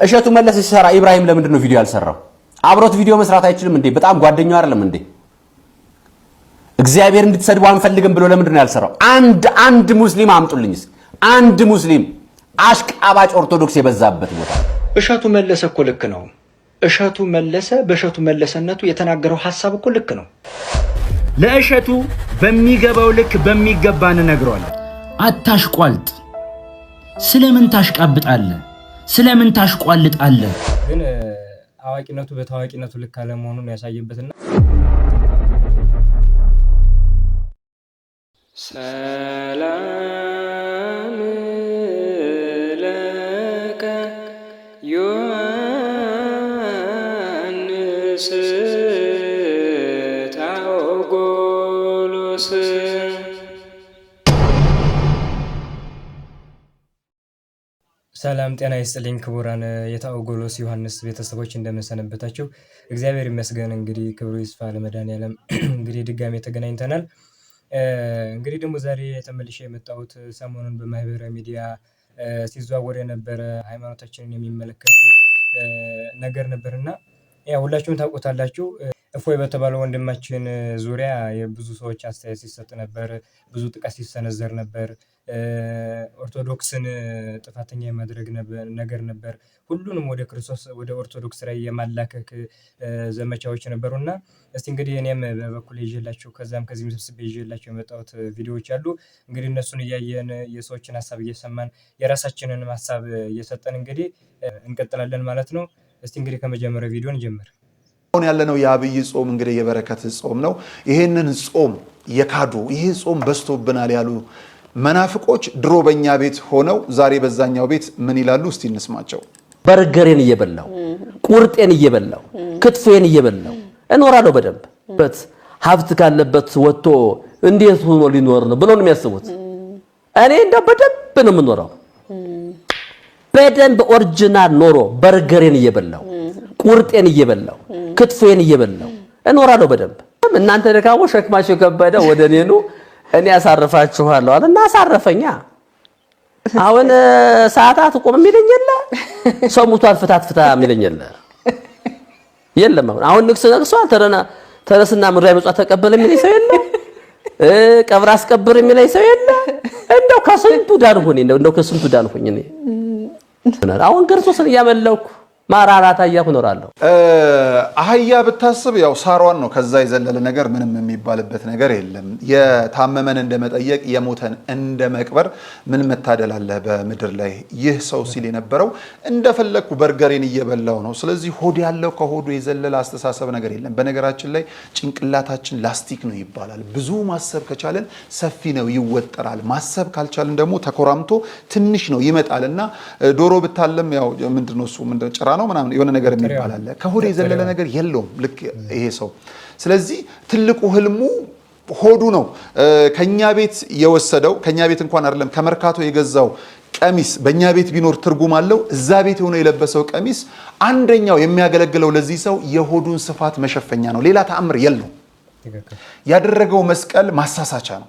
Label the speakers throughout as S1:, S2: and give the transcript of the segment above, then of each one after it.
S1: እሸቱ መለሰ ሲሰራ ኢብራሂም ለምንድን ነው ቪዲዮ ያልሰራው? አብሮት ቪዲዮ መስራት አይችልም እንዴ? በጣም ጓደኛው አይደለም እንዴ? እግዚአብሔር እንድትሰድቡ አንፈልግም ብሎ ለምንድን ነው ያልሰራው? አንድ ሙስሊም አምጡልኝ እስኪ። አንድ ሙስሊም አሽቃባጭ ኦርቶዶክስ የበዛበት ቦታ።
S2: እሸቱ መለሰ እኮ ልክ ነው። እሸቱ መለሰ በእሸቱ መለሰነቱ የተናገረው ሀሳብ እኮ ልክ ነው።
S3: ለእሸቱ በሚገባው ልክ በሚገባ እንነግረዋለን።
S4: አታሽቋልጥ። ስለምን ታሽቃብጣለህ? ስለምን ታሽቋልጣለህ?
S5: ግን አዋቂነቱ በታዋቂነቱ ልክ አለመሆኑን ያሳየበትና ሰላም ለከ ዮሐንስ ታኦጎሎስ። ሰላም ጤና ይስጥልኝ ክቡራን የታኦጎሎስ ዮሐንስ ቤተሰቦች እንደምንሰነበታችሁ፣ እግዚአብሔር ይመስገን። እንግዲህ ክብሩ ይስፋ ለመድኃኔዓለም። እንግዲህ ድጋሜ ተገናኝተናል። እንግዲህ ደግሞ ዛሬ ተመልሼ የመጣሁት ሰሞኑን በማህበራዊ ሚዲያ ሲዘዋወር የነበረ ሃይማኖታችንን የሚመለከት ነገር ነበር እና ያው ሁላችሁም ታውቁታላችሁ። እፎይ በተባለው ወንድማችን ዙሪያ የብዙ ሰዎች አስተያየት ሲሰጥ ነበር፣ ብዙ ጥቃት ሲሰነዘር ነበር። ኦርቶዶክስን ጥፋተኛ የማድረግ ነገር ነበር። ሁሉንም ወደ ክርስቶስ ወደ ኦርቶዶክስ ላይ የማላከክ ዘመቻዎች ነበሩ እና እስቲ እንግዲህ እኔም በበኩል ይዤላችሁ ከዛም ከዚህም ስብስቤ ይዤላችሁ የመጣሁት ቪዲዮዎች አሉ። እንግዲህ እነሱን እያየን የሰዎችን ሀሳብ እየሰማን የራሳችንን ሀሳብ እየሰጠን እንግዲህ እንቀጥላለን ማለት ነው። እስቲ እንግዲህ ከመጀመሪያው ቪዲዮ እንጀምር።
S6: አሁን ያለነው የአብይ ጾም እንግዲህ የበረከት ጾም ነው። ይሄንን ጾም የካዱ፣ ይሄ ጾም በዝቶብናል ያሉ መናፍቆች ድሮ በእኛ ቤት ሆነው ዛሬ በዛኛው ቤት ምን ይላሉ? እስቲ እንስማቸው።
S1: በርገሬን እየበላው፣ ቁርጤን እየበላው፣ ክትፎዬን እየበላው እኖራለሁ በደንብ። በት ሀብት ካለበት ወጥቶ እንዴት ሆኖ ሊኖር ነው ብለው ነው የሚያስቡት። እኔ እንደው በደንብ ነው የምኖረው፣ በደንብ original ኖሮ በርገሬን እየበላው፣ ቁርጤን እየበላው፣ ክትፎዬን እየበላው እኖራለሁ በደንብ። እናንተ ደካሞ ሸክማችሁ የከበደ ወደ እኔ ኑ እኔ አሳርፋችኋለሁ አለ እና አሳረፈኛ። አሁን ሰዓታት ቆም የሚለኝ የለ፣ ሰው ሙቷል ፍታት ፍታ የሚለኝ የለ፣ የለም። አሁን ንግስ ነግሷል፣ ተረስና ምድራዊ ምጽዋት ተቀበለ የሚለኝ ሰው የለ፣ ቀብር አስቀብር የሚለኝ ሰው የለ። እንደው ከስንቱ ዳንሁኝ፣ እንደው ከስንቱ ዳንሁኝ። እኔ አሁን ክርስቶስን እያመለኩ ማራራታ እያልኩ እኖራለሁ።
S6: አህያ ብታስብ ያው ሳሯን ነው። ከዛ የዘለለ ነገር ምንም የሚባልበት ነገር የለም። የታመመን እንደመጠየቅ የሞተን እንደመቅበር ምን መታደል አለ በምድር ላይ? ይህ ሰው ሲል የነበረው እንደፈለግኩ በርገሬን እየበላው ነው። ስለዚህ ሆድ ያለው ከሆዱ የዘለለ አስተሳሰብ ነገር የለም። በነገራችን ላይ ጭንቅላታችን ላስቲክ ነው ይባላል። ብዙ ማሰብ ከቻለን ሰፊ ነው ይወጠራል። ማሰብ ካልቻለን ደግሞ ተኮራምቶ ትንሽ ነው ይመጣል። እና ዶሮ ብታለም ያው ምንድነው እሱ ምንድነው ጭራ ነው ምናምን የሆነ ነገር የሚባል አለ። ከሆድ የዘለለ ነገር የለውም። ልክ ይሄ ሰው ስለዚህ ትልቁ ህልሙ ሆዱ ነው። ከኛ ቤት የወሰደው፣ ከኛ ቤት እንኳን አይደለም፣ ከመርካቶ የገዛው ቀሚስ በእኛ ቤት ቢኖር ትርጉም አለው። እዛ ቤት የሆነ የለበሰው ቀሚስ አንደኛው የሚያገለግለው ለዚህ ሰው የሆዱን ስፋት መሸፈኛ ነው። ሌላ ተአምር የለው። ያደረገው መስቀል ማሳሳቻ ነው።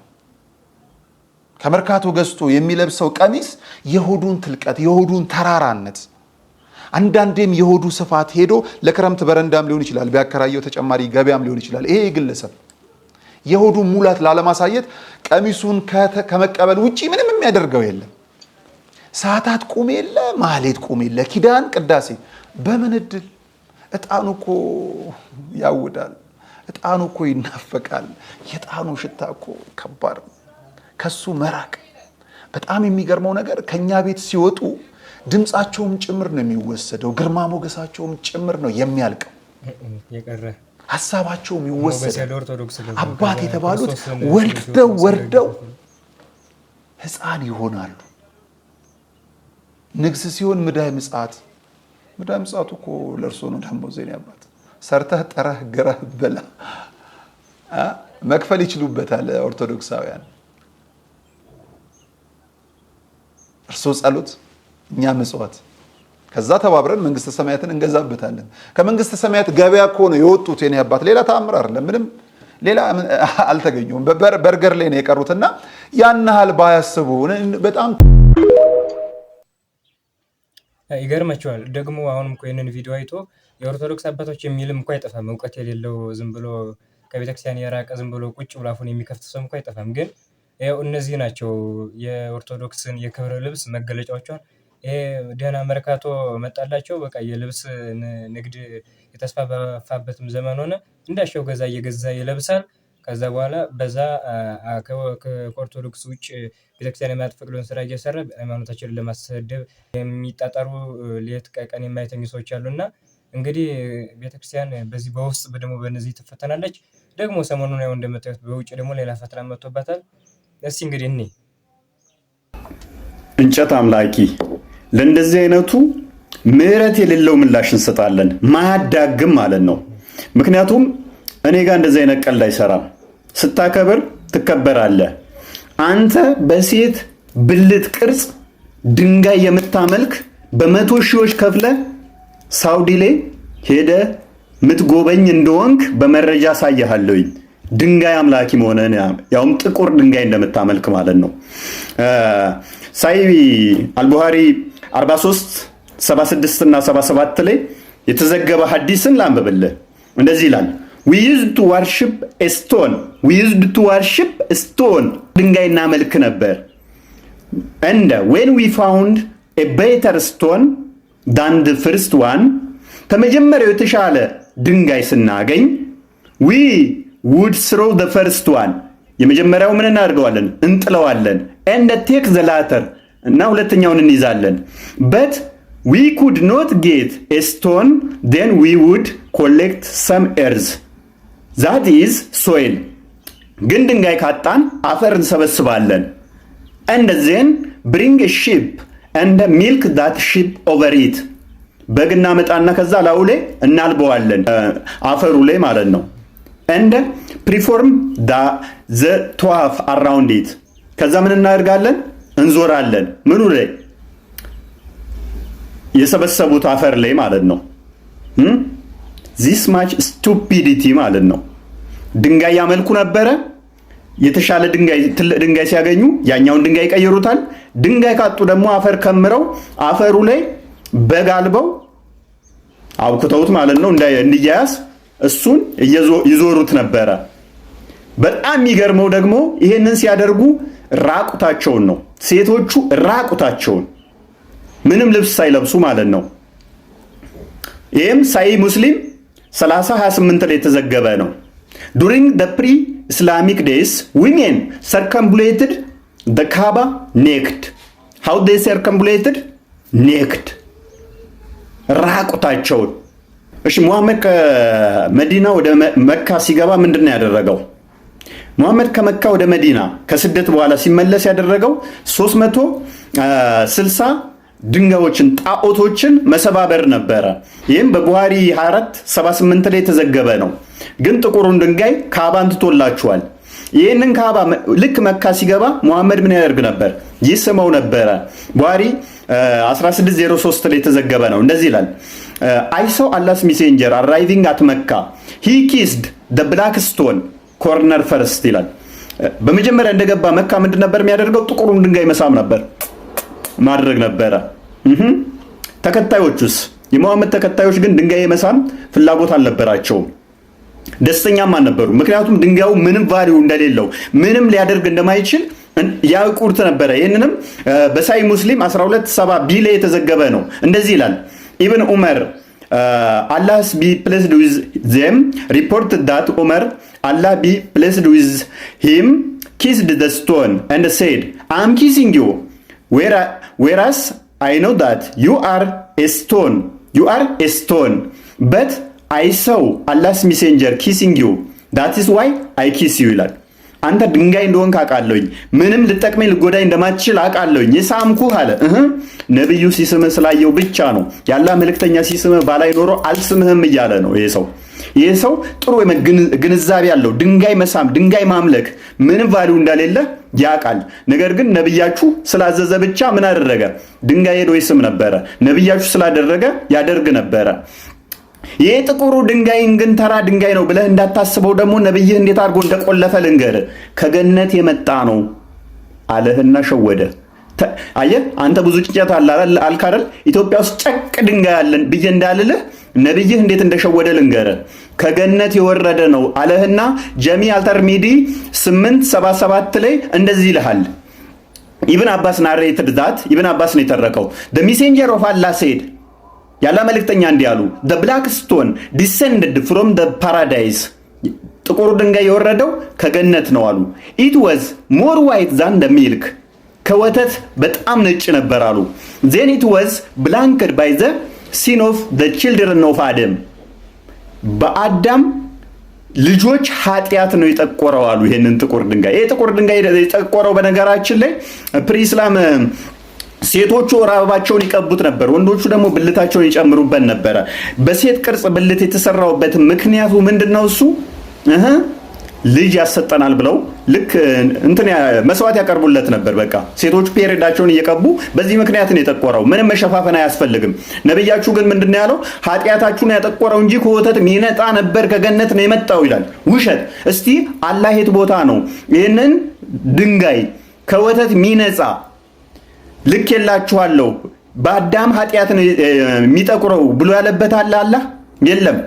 S6: ከመርካቶ ገዝቶ የሚለብሰው ቀሚስ የሆዱን ትልቀት፣ የሆዱን ተራራነት፣ አንዳንዴም የሆዱ ስፋት ሄዶ ለክረምት በረንዳም ሊሆን ይችላል፣ ቢያከራየው ተጨማሪ ገበያም ሊሆን ይችላል። ይሄ የግለሰብ የሆዱን ሙላት ላለማሳየት ቀሚሱን ከመቀበል ውጪ ምንም የሚያደርገው የለም። ሰዓታት ቁም የለ፣ ማህሌት ቁም የለ፣ ኪዳን ቅዳሴ በምን እድል። እጣኑ እኮ ያውዳል። እጣኑ እኮ ይናፈቃል። የእጣኑ ሽታ እኮ ከባድ ነው። ከሱ መራቅ በጣም የሚገርመው ነገር ከኛ ቤት ሲወጡ ድምፃቸውም ጭምር ነው የሚወሰደው፣ ግርማ ሞገሳቸውም ጭምር ነው የሚያልቀው፣ ሀሳባቸውም ይወሰዳል። አባት የተባሉት ወርደው ወርደው ሕፃን ይሆናሉ። ንግስ ሲሆን ምዳይ ምጽአት፣ ምዳይ ምጽአቱ እኮ ለእርሶ ነው። ደግሞ ዜኔ አባት ሰርተህ ጥረህ ግረህ ብላ፣ መክፈል ይችሉበታል ኦርቶዶክሳውያን። እርሶ ጸሎት፣ እኛ ምጽዋት፣ ከዛ ተባብረን መንግስተ ሰማያትን እንገዛበታለን። ከመንግስተ ሰማያት ገበያ እኮ ነው የወጡት የኔ አባት፣ ሌላ ተአምር አይደለም። ምንም ሌላ አልተገኙም። በርገር ላይ ነው የቀሩትና ያን ያህል ባያስቡ በጣም።
S5: ይገርማቸዋል ደግሞ አሁንም እኮ ይህንን ቪዲዮ አይቶ የኦርቶዶክስ አባቶች የሚልም እኮ አይጠፋም። እውቀት የሌለው ዝም ብሎ ከቤተክርስቲያን የራቀ ዝም ብሎ ቁጭ ብሎ አፉን የሚከፍት ሰው እኮ አይጠፋም። ግን ያው እነዚህ ናቸው የኦርቶዶክስን የክብረ ልብስ መገለጫዎቿን። ይሄ ደህና መርካቶ መጣላቸው፣ በቃ የልብስ ንግድ የተስፋፋበትም ዘመን ሆነ። እንዳሻው ገዛ እየገዛ ይለብሳል። ከዛ በኋላ በዛ ከኦርቶዶክስ ውጭ ቤተክርስቲያን የማትፈቅደውን ስራ እየሰራ ሃይማኖታችንን ለማሰደብ የሚጣጣሩ ሌት ቀን የማይተኙ ሰዎች አሉና እንግዲህ ቤተክርስቲያን በዚህ በውስጥ ደግሞ በእነዚህ ትፈተናለች። ደግሞ ሰሞኑን ያው እንደምታዩት በውጭ ደግሞ ሌላ ፈተና መጥቶባታል። እስቲ እንግዲህ እኔ
S7: እንጨት አምላኪ ለእንደዚህ አይነቱ ምህረት የሌለው ምላሽ እንሰጣለን። ማያዳግም ማለት ነው። ምክንያቱም እኔ ጋር እንደዚህ አይነት ቀልድ አይሰራም። ስታከብር ትከበራለህ። አንተ በሴት ብልት ቅርጽ ድንጋይ የምታመልክ፣ በመቶ ሺዎች ከፍለ ሳውዲ ላይ ሄደ ምትጎበኝ እንደሆንክ በመረጃ አሳይሃለሁኝ። ድንጋይ አምላኪ መሆንህን፣ ያውም ጥቁር ድንጋይ እንደምታመልክ ማለት ነው። ሳሂህ አልቡሃሪ 43 76 እና 77 ላይ የተዘገበ ሐዲስን ላንብብልህ። እንደዚህ ይላል፦ "We used to worship stone, we used to worship stone." ድንጋይ እናመልክ ነበር። "And when we found a better stone than the first one," ከመጀመሪያው የተሻለ ድንጋይ ስናገኝ፣ "we would throw the first one," የመጀመሪያው ምን እናደርገዋለን? እንጥለዋለን። "And take the latter," እና ሁለተኛውን እንይዛለን። "But we could not get a stone, then we would collect some earth, that is soil." ግን ድንጋይ ካጣን አፈር እንሰበስባለን። "And then bring sheep and milk that sheep over it." በግ እናመጣና ከዛ ላዩ ላይ እናልበዋለን፣ አፈሩ ላይ ማለት ነው። "And perform the tawaf around it." ከዛ ምን እናደርጋለን? እንዞራለን። ምኑ ላይ? የሰበሰቡት አፈር ላይ ማለት ነው። This much stupidity ማለት ነው። ድንጋይ ያመልኩ ነበረ። የተሻለ ድንጋይ፣ ትልቅ ድንጋይ ሲያገኙ ያኛውን ድንጋይ ይቀይሩታል። ድንጋይ ካጡ ደግሞ አፈር ከምረው አፈሩ ላይ በግ አልበው አብኩተውት ማለት ነው እንዲያያዝ እሱን ይዞሩት ነበረ። በጣም የሚገርመው ደግሞ ይሄንን ሲያደርጉ ራቁታቸውን ነው። ሴቶቹ ራቁታቸውን ምንም ልብስ ሳይለብሱ ማለት ነው። ይህም ሳሂህ ሙስሊም 3028 ላይ የተዘገበ ነው። "During the pre Islamic days, women circumambulated the Kaaba naked." How they circumambulated? Naked፣ ራቁታቸውን። እሺ፣ ሙሐመድ ከመዲና ወደ መካ ሲገባ ምንድን ነው ያደረገው? ሙሐመድ ከመካ ወደ መዲና ከስደት በኋላ ሲመለስ ያደረገው 360 ድንጋዮችን፣ ጣዖቶችን መሰባበር ነበረ። ይህም በቡሃሪ 24 78 ላይ የተዘገበ ነው። ግን ጥቁሩን ድንጋይ ካባን ትቶላችኋል። ይህንን ካባ ልክ መካ ሲገባ ሙሐመድ ምን ያደርግ ነበር? ይስመው ነበረ። ቡሃሪ 1603 ላይ የተዘገበ ነው። እንደዚህ ይላል፦ "I saw Allah's messenger arriving at Mecca. He kissed the black stone corner first" ይላል። በመጀመሪያ እንደገባ መካ ምንድን ነበር የሚያደርገው? ጥቁሩን ድንጋይ መሳም ነበር፣ ማድረግ ነበረ። ተከታዮቹስ? የመሐመድ ተከታዮች ግን ድንጋይ የመሳም ፍላጎት አልነበራቸውም። ደስተኛም አልነበሩ። ምክንያቱም ድንጋዩ ምንም value እንደሌለው፣ ምንም ሊያደርግ እንደማይችል ያውቁት ነበረ። ይህንንም በሳሂህ ሙስሊም 127 B ላይ የተዘገበ ነው። እንደዚህ ይላል፦ Ibn Umar, Allah be pleased with them, reported that Umar, Allah be pleased with him, kissed the stone and said, 'I'm kissing you, whereas I know that you are a stone, you are a stone, but I saw Allah's messenger kissing you, that is why I kiss you' ይላል። አንተ ድንጋይ እንደሆንክ አውቃለሁኝ፣ ምንም ልጠቅመኝ ልጎዳኝ እንደማትችል አውቃለሁኝ። የሳምኩህ አለ ነቢዩ ሲስምህ ስላየው ብቻ ነው። የአላህ መልእክተኛ ሲስምህ ባላይ ኖሮ አልስምህም እያለ ነው ይሄ ሰው። ይህ ሰው ጥሩ ግንዛቤ አለው። ድንጋይ መሳም፣ ድንጋይ ማምለክ ምንም value እንደሌለ ያውቃል። ነገር ግን ነቢያችሁ ስላዘዘ ብቻ ምን አደረገ? ድንጋይ ሄዶ ይስም ነበረ። ነቢያችሁ ስላደረገ ያደርግ ነበረ። ይህ ጥቁሩ ድንጋይን ግን ተራ ድንጋይ ነው ብለህ እንዳታስበው ደግሞ ነብይህ እንዴት አድርጎ እንደቆለፈ ልንገርህ። ከገነት የመጣ ነው አለህና ሸወደ። አየህ፣ አንተ ብዙ እንጨት አለ አልክ አይደል? ኢትዮጵያ ውስጥ ጨቅ ድንጋይ አለን ብዬ እንዳልልህ ነብይህ እንዴት እንደሸወደ ልንገርህ። ከገነት የወረደ ነው አለህና ጀሚ አልተርሚዲ 877 ላይ እንደዚህ ይልሃል። ኢብን አባስ narrated that፣ ኢብን አባስ ነው የተረከው። The messenger of Allah said፣ የአላህ መልእክተኛ እንዲህ አሉ፣ the black stone descended from the paradise፣ ጥቁሩ ድንጋይ የወረደው ከገነት ነው አሉ። It was more white than the milk፣ ከወተት በጣም ነጭ ነበር አሉ። Then it was blackened by the sin of the children of Adam፣ በአዳም ልጆች ኃጢአት ነው የጠቆረው አሉ። ይሄንን ጥቁር ድንጋይ፣ ይሄ ጥቁር ድንጋይ የጠቆረው በነገራችን ላይ pre-Islam ሴቶቹ ወር አበባቸውን ይቀቡት ነበር፣ ወንዶቹ ደግሞ ብልታቸውን ይጨምሩበት ነበረ። በሴት ቅርጽ ብልት የተሰራውበት ምክንያቱ ምንድን ነው? እሱ ልጅ ያሰጠናል ብለው ልክ እንትን መስዋዕት ያቀርቡለት ነበር። በቃ ሴቶቹ period ኣቸውን እየቀቡ በዚህ ምክንያት ነው የጠቆረው። ምንም መሸፋፈን አያስፈልግም። ነቢያችሁ ግን ምንድን ነው ያለው? ኃጢአታችሁን ያጠቆረው እንጂ ከወተት ሚነጣ ነበር፣ ከገነት ነው የመጣው ይላል። ውሸት። እስቲ አላህ የት ቦታ ነው ይህንን ድንጋይ ከወተት ሚነጻ ልኬላችኋለሁ በአዳም ኃጢአት ነው የሚጠቁረው ብሎ ያለበት አለ አላህ? የለም።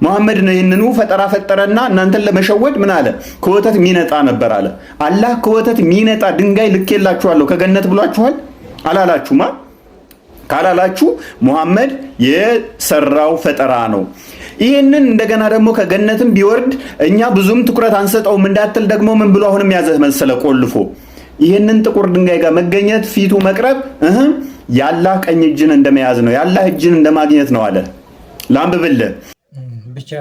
S7: መሐመድ ነው ይህንኑ ፈጠራ ፈጠረና እናንተን ለመሸወድ ምን አለ? ከወተት ሚነጣ ነበር አለ። አላህ ከወተት ሚነጣ ድንጋይ ልኬላችኋለሁ ከገነት ብሏችኋል? አላላችሁማ? ካላላችሁ ሙሐመድ የሰራው ፈጠራ ነው። ይህንን እንደገና ደግሞ ከገነትም ቢወርድ እኛ ብዙም ትኩረት አንሰጠውም እንዳትል ደግሞ ምን ብሎ አሁንም ያዘ መሰለ ቆልፎ፣ ይህንን ጥቁር ድንጋይ ጋር መገኘት፣ ፊቱ መቅረብ የአላህ ቀኝ እጅን እንደመያዝ ነው፣ የአላህ እጅን እንደማግኘት ነው አለ። ላንብብልህ።
S5: ብቻ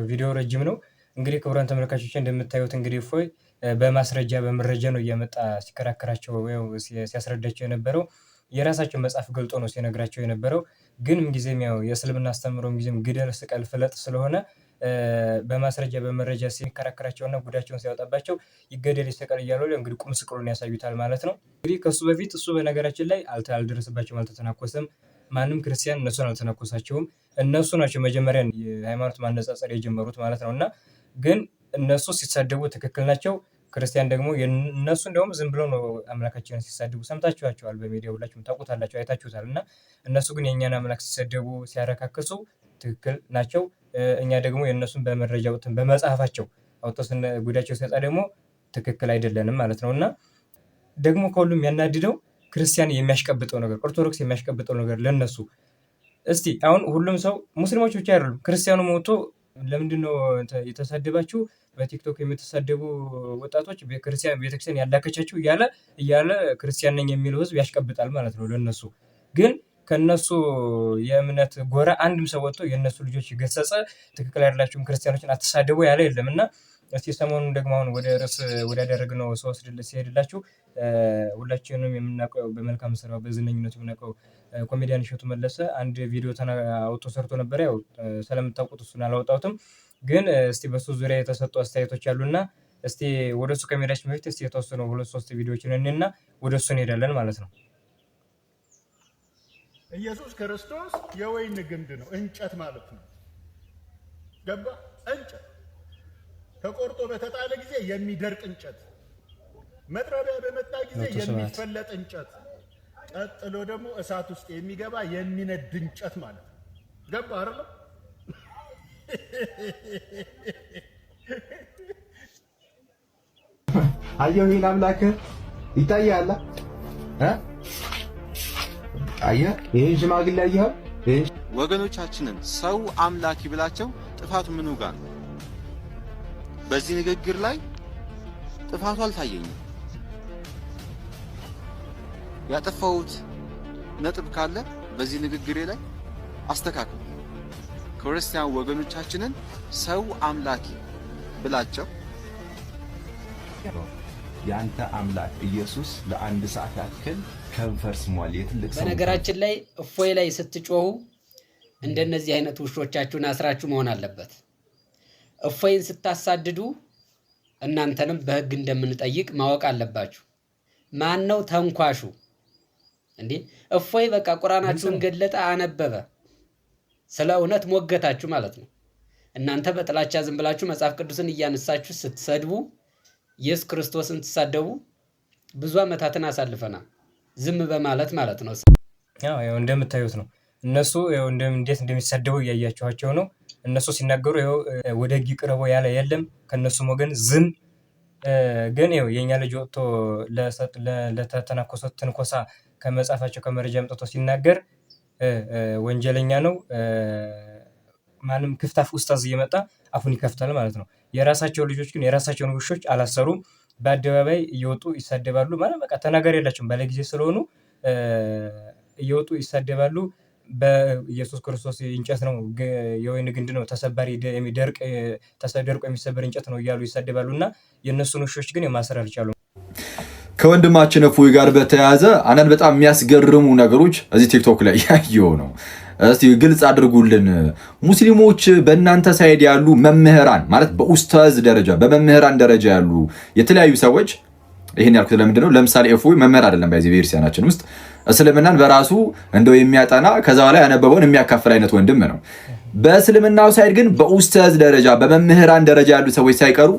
S5: ቪዲዮ ረጅም ነው። እንግዲህ ክቡራን ተመልካቾች፣ እንደምታዩት እንግዲህ እፎይ በማስረጃ በመረጃ ነው እያመጣ ሲከራከራቸው፣ ሲያስረዳቸው የነበረው። የራሳቸው መጽሐፍ ገልጦ ነው ሲነግራቸው የነበረው። ግን ምንጊዜም ያው የእስልምና አስተምህሮ ምንጊዜም ግደል፣ ስቀል፣ ፍለጥ ስለሆነ በማስረጃ በመረጃ ሲከራከራቸውና ጉዳቸውን ሲያወጣባቸው ይገደል ይሰቀል እያሉ እንግዲህ ቁም ስቅሉን ያሳዩታል ማለት ነው። እንግዲህ ከእሱ በፊት እሱ በነገራችን ላይ አልደረሰባቸውም፣ አልተተናኮሰም። ማንም ክርስቲያን እነሱን አልተነኮሳቸውም። እነሱ ናቸው መጀመሪያ የሃይማኖት ማነጻጸር የጀመሩት ማለት ነው። እና ግን እነሱ ሲሳደቡ ትክክል ናቸው። ክርስቲያን ደግሞ እነሱ እንዲያውም ዝም ብለው ነው አምላካችንን ሲሳደቡ ሰምታችኋቸዋል። በሚዲያ ሁላችሁም ታውቁታላችሁ፣ አይታችሁታል። እና እነሱ ግን የእኛን አምላክ ሲሰደቡ ሲያረካክሱ ትክክል ናቸው። እኛ ደግሞ የእነሱን በመረጃ አውጥተን፣ በመጽሐፋቸው አውጥተው ጉዳቸው ሲወጣ ደግሞ ትክክል አይደለንም ማለት ነው። እና ደግሞ ከሁሉም የሚያናድደው ክርስቲያን የሚያሽቀብጠው ነገር፣ ኦርቶዶክስ የሚያሽቀብጠው ነገር ለነሱ። እስቲ አሁን ሁሉም ሰው፣ ሙስሊሞች ብቻ አይደሉም፣ ክርስቲያኑ ሞቶ ለምንድን ነው የተሳደባችሁ? በቲክቶክ የምትሳደቡ ወጣቶች ክርስቲያን ቤተክርስቲያን ያላከቻችሁ እያለ እያለ ክርስቲያን ነኝ የሚለው ህዝብ ያሽቀብጣል ማለት ነው። ለነሱ ግን ከነሱ የእምነት ጎራ አንድም ሰው ወጥቶ የእነሱ ልጆች ገሰጸ፣ ትክክል አይደላችሁም፣ ክርስቲያኖችን አትሳደቡ ያለ የለም። እና እስቲ ሰሞኑን ደግሞ አሁን ወደ ርዕስ ወዳደረግነው ሰው ሲሄድላችሁ ሁላችንም የምናውቀው፣ በመልካም ስራው በዝነኝነቱ የምናውቀው ኮሜዲያን እሸቱ መለሰ አንድ ቪዲዮ አውጥቶ ሰርቶ ነበረ። ያው ስለምታውቁት እሱን አላወጣሁትም። ግን እስቲ በሱ ዙሪያ የተሰጡ አስተያየቶች አሉና እስቲ ወደ እሱ ከመሄዳችን በፊት እስቲ የተወሰኑ ሁለት ሶስት ቪዲዮዎችን እንና ወደ እሱ እንሄዳለን ማለት ነው።
S8: ኢየሱስ ክርስቶስ የወይን ግንድ ነው፣ እንጨት ማለት ነው። ገባ? እንጨት ተቆርጦ በተጣለ ጊዜ የሚደርቅ እንጨት፣ መጥረቢያ በመጣ ጊዜ የሚፈለጥ እንጨት፣ ቀጥሎ ደግሞ እሳት ውስጥ የሚገባ የሚነድ እንጨት ማለት ነው። ገባ አይደለም?
S9: አየሁ፣ ይሄን አምላክህ ይታያል እ አየህ፣ ይሄን ሽማግሌ አየኸው? ይሄን
S10: ወገኖቻችንን ሰው አምላኪ ብላቸው ጥፋቱ ምኑ ጋር ነው? በዚህ ንግግር ላይ ጥፋቱ አልታየኝም። ያጠፋሁት ነጥብ ካለ በዚህ ንግግሬ ላይ አስተካክሉ። ክርስቲያን ወገኖቻችንን ሰው አምላኪ ብላቸው
S9: የአንተ አምላክ ኢየሱስ ለአንድ ሰዓት ያክል ከንፈር ስሟል። የትልቅ ሰው
S11: በነገራችን ላይ እፎይ ላይ ስትጮሁ እንደነዚህ አይነት ውሾቻችሁን አስራችሁ መሆን አለበት። እፎይን ስታሳድዱ እናንተንም በሕግ እንደምንጠይቅ ማወቅ አለባችሁ። ማን ነው ተንኳሹ? እንዴ እፎይ በቃ ቁርአናችሁን ገለጠ፣ አነበበ፣ ስለ እውነት ሞገታችሁ ማለት ነው። እናንተ በጥላቻ ዝም ብላችሁ መጽሐፍ ቅዱስን እያነሳችሁ ስትሰድቡ፣ ኢየሱስ ክርስቶስን ትሳደቡ ብዙ ዓመታትን አሳልፈናል። ዝም በማለት ማለት ነው።
S5: ያው እንደምታዩት ነው። እነሱ እንዴት እንደሚሳደቡ እያያችኋቸው ነው። እነሱ ሲናገሩ ይኸው ወደ ህግ ይቅረቡ ያለ የለም። ከእነሱም ወገን ዝም። ግን ይኸው የእኛ ልጅ ወጥቶ ለተተናኮሱት ትንኮሳ ከመጻፋቸው ከመረጃ አምጥቶ ሲናገር ወንጀለኛ ነው። ማንም ክፍታፍ ኡስታዝ እየመጣ አፉን ይከፍታል ማለት ነው። የራሳቸው ልጆች ግን የራሳቸውን ውሾች አላሰሩም። በአደባባይ እየወጡ ይሳደባሉ። ማለት በቃ ተናጋሪ የላቸውም፣ ባለጊዜ ስለሆኑ እየወጡ ይሳደባሉ። በኢየሱስ ክርስቶስ እንጨት ነው፣ የወይን ግንድ ነው፣ ተሰባሪ የሚደርቅ ደርቆ የሚሰበር እንጨት ነው እያሉ ይሳደባሉ። እና የእነሱን ውሾች ግን የማሰር አልቻሉም።
S12: ከወንድማችን እፎይ ጋር በተያያዘ አንዳንድ በጣም የሚያስገርሙ ነገሮች እዚህ ቲክቶክ ላይ ያየው ነው። እስቲ ግልጽ አድርጉልን። ሙስሊሞች በእናንተ side ያሉ መምህራን ማለት በኡስታዝ ደረጃ በመምህራን ደረጃ ያሉ የተለያዩ ሰዎች፣ ይህን ያልኩት ለምንድን ነው? ለምሳሌ እፎይ መምህር አይደለም። በዚህ ቤተክርስቲያናችን ውስጥ እስልምናን በራሱ እንደው የሚያጠና፣ ከዛ ላይ ያነበበውን የሚያካፍል አይነት ወንድም ነው። በእስልምናው side ግን በኡስታዝ ደረጃ በመምህራን ደረጃ ያሉ ሰዎች ሳይቀሩ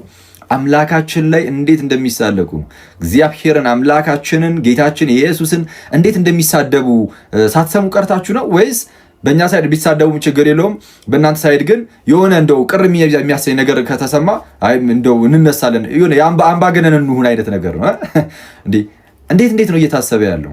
S12: አምላካችን ላይ እንዴት እንደሚሳለቁ፣ እግዚአብሔርን አምላካችንን ጌታችን ኢየሱስን እንዴት እንደሚሳደቡ ሳትሰሙ ቀርታችሁ ነው ወይስ በእኛ side ቢሳደቡም ችግር የለውም፣ በእናንተ side ግን የሆነ እንደው ቅር የሚያሰኝ ነገር ከተሰማ አይ እንደው እንነሳለን፣ የሆነ አምባገነን እንሁን አይነት ነገር ነው እንዴ? እንዴት ነው እየታሰበ ያለው?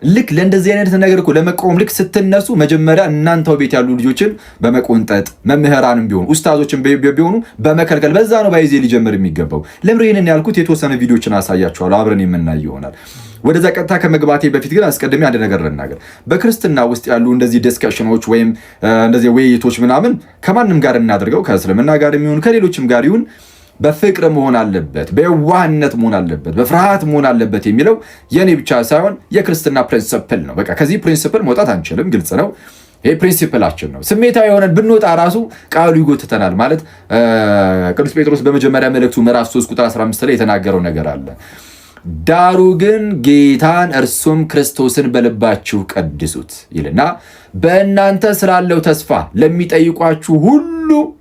S12: ልክ ለእንደዚህ አይነት ነገር እኮ ለመቃወም ልክ ስትነሱ መጀመሪያ እናንተው ቤት ያሉ ልጆችን በመቆንጠጥ፣ መምህራንም ቢሆኑ ኡስታዞችን ቢሆኑ በመከልከል በዛ ነው ባይዜ ሊጀምር የሚገባው። ለምር ይህንን ያልኩት የተወሰነ ቪዲዮችን አሳያችኋለሁ፣ አብረን የምናይ ይሆናል። ወደዛ ቀጥታ ከመግባቴ በፊት ግን አስቀድሜ አንድ ነገር ልናገር። በክርስትና ውስጥ ያሉ እንደዚህ discussion ኖች ወይም እንደዚህ ውይይቶች ምናምን ከማንም ጋር እናድርገው፣ ከእስልምና ጋር የሚሆን ከሌሎችም ጋር ይሁን፣ በፍቅር መሆን አለበት፣ በየዋህነት መሆን አለበት፣ በፍርሃት መሆን አለበት የሚለው የኔ ብቻ ሳይሆን የክርስትና principle ነው። በቃ ከዚህ principle መውጣት አንችልም። ግልጽ ነው። ይሄ principle ኣችን ነው። ስሜታዊ የሆነን ብንወጣ ራሱ ቃሉ ይጎትተናል። ማለት ቅዱስ ጴጥሮስ በመጀመሪያ መልእክቱ ምዕራፍ 3 ቁጥር 15 ላይ የተናገረው ነገር አለ። ዳሩ ግን ጌታን እርሱም ክርስቶስን በልባችሁ ቀድሱት ይልና በእናንተ ስላለው ተስፋ ለሚጠይቋችሁ ሁሉ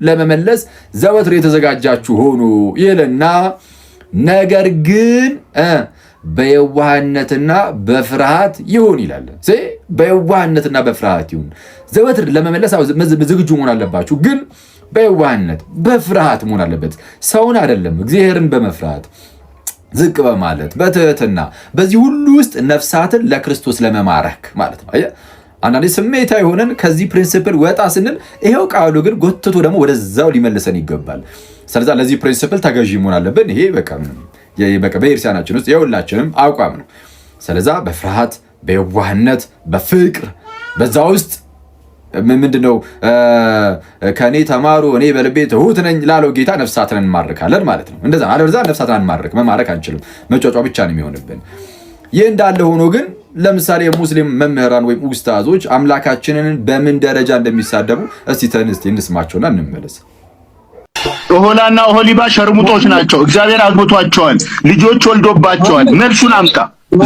S12: ለመመለስ ዘወትር የተዘጋጃችሁ ሆኑ ይልና ነገር ግን በየዋህነትና በፍርሃት ይሁን ይላል። በየዋህነትና በፍርሃት ይሁን። ዘወትር ለመመለስ ዝግጁ መሆን አለባችሁ፣ ግን በየዋህነት በፍርሃት መሆን አለበት። ሰውን አይደለም፣ እግዚአብሔርን በመፍራት፣ ዝቅ በማለት፣ በትህትና፣ በዚህ ሁሉ ውስጥ ነፍሳትን ለክርስቶስ ለመማረክ ማለት ነው። አንዳንዴ ስሜታዊ ሆነን ከዚህ principle ወጣ ስንል ይሄው ቃሉ ግን ጎትቶ ደግሞ ወደዛው ሊመልሰን ይገባል። ስለዛ ለዚህ principle ተገዢ መሆን አለብን። ይሄ በቃ በቤተክርስቲያናችን ውስጥ የሁላችንም አቋም ነው። ስለዛ በፍርሃት፣ በየዋህነት፣ በፍቅር በዛ ውስጥ ምንድነው ከእኔ ተማሩ እኔ በልቤ ትሁት ነኝ ላለው ጌታ ነፍሳትን እንማርካለን ማለት ነው። እንደዛ አለበለዚያ ነፍሳትን አንማርክ መማረክ አንችልም። መጫጫ ብቻ ነው የሚሆንብን። ይህ እንዳለ ሆኖ ግን ለምሳሌ የሙስሊም መምህራን ወይም ኡስታዞች አምላካችንን በምን ደረጃ እንደሚሳደቡ እስቲ ተንስቲ እንስማቸውና እንመለስ።
S8: ኦሆላና ኦሆሊባ ሸርሙጦች ናቸው። እግዚአብሔር አግብቷቸዋል፣ ልጆች ወልዶባቸዋል። መልሱን አምጣ።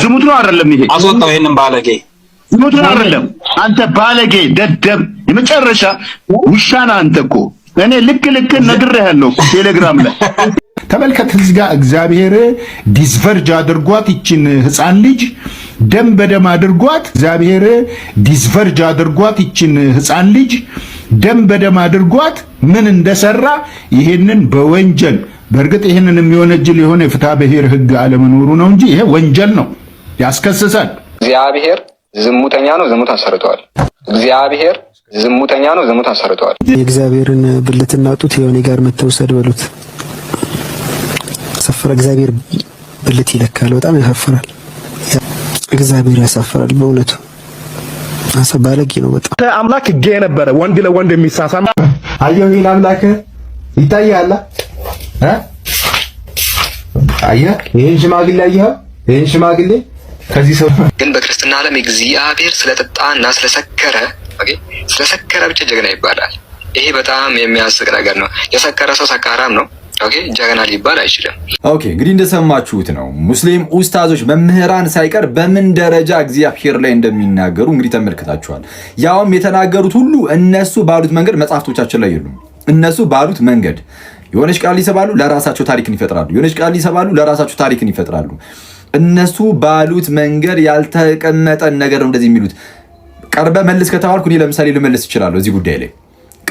S8: ዝሙት ነው አይደለም? ይሄ
S13: አስወጣው ይሄንን ባለጌ።
S8: ዝሙት ነው አይደለም? አንተ ባለጌ ደደብ፣ የመጨረሻ ውሻ ነህ አንተ እኮ። እኔ ልክ ልክ ነግሬሃለሁ እኮ ቴሌግራም ላይ።
S14: ተመልከት እዚህ ጋር እግዚአብሔር disvirgin አድርጓት ይችን ህፃን ልጅ ደም በደም አድርጓት። እግዚአብሔር disvirgin አድርጓት ይችን ህፃን ልጅ ደም በደም አድርጓት ምን እንደሰራ ይሄንን በወንጀል፣ በእርግጥ ይሄንን የሚወነጅል የሆነ የፍትሐ ብሔር ህግ አለመኖሩ ነው እንጂ ይሄ ወንጀል ነው፣ ያስከስሳል።
S13: እግዚአብሔር ዝሙተኛ ነው፣ ዝሙት አሰርተዋል። እግዚአብሔር ዝሙተኛ ነው፣ ዝሙት አሰርተዋል።
S15: የእግዚአብሔርን ብልትና ጡት የሆነ ጋር መተውሰድ በሉት። ሰፈረ እግዚአብሔር ብልት ይለካል። በጣም ያሳፍራል። እግዚአብሔር ያሳፍራል። በእውነቱ ባለጌ ነው በጣም።
S16: አምላክ gay ነበረ፣ ወንድ ለወንድ የሚሳሳም። አየሁ። ይሄን አምላክ ይታያል እ አየህ፣ ይሄን ሽማግሌ አየኸው? ይሄን ሽማግሌ ከዚህ ሰው
S13: ግን በክርስትና ዓለም እግዚአብሔር ስለጠጣና ስለሰከረ፣ okay፣ ስለሰከረ ብቻ ጀግና ይባላል። ይሄ በጣም የሚያስቅ ነገር ነው። የሰከረ ሰው ሰካራም ነው። Okay፣ ጀግና ሊባል አይችልም።
S12: Okay፣ እንግዲህ እንደሰማችሁት ነው። ሙስሊም ኡስታዞች መምህራን ሳይቀር በምን ደረጃ እግዚአብሔር ላይ እንደሚናገሩ እንግዲህ ተመልክታችኋል። ያውም የተናገሩት ሁሉ እነሱ ባሉት መንገድ መጽሐፍቶቻችን ላይ የሉም። እነሱ ባሉት መንገድ የሆነች ቃል ይሰባሉ፣ ለራሳቸው ታሪክን ይፈጥራሉ። የሆነች ቃል ይሰባሉ፣ ለራሳቸው ታሪክን ይፈጥራሉ። እነሱ ባሉት መንገድ ያልተቀመጠን ነገር ነው እንደዚህ የሚሉት። ቀርበህ መልስ ከተባልኩ እኔ ለምሳሌ ልመልስ እችላለሁ። እዚህ ጉዳይ ላይ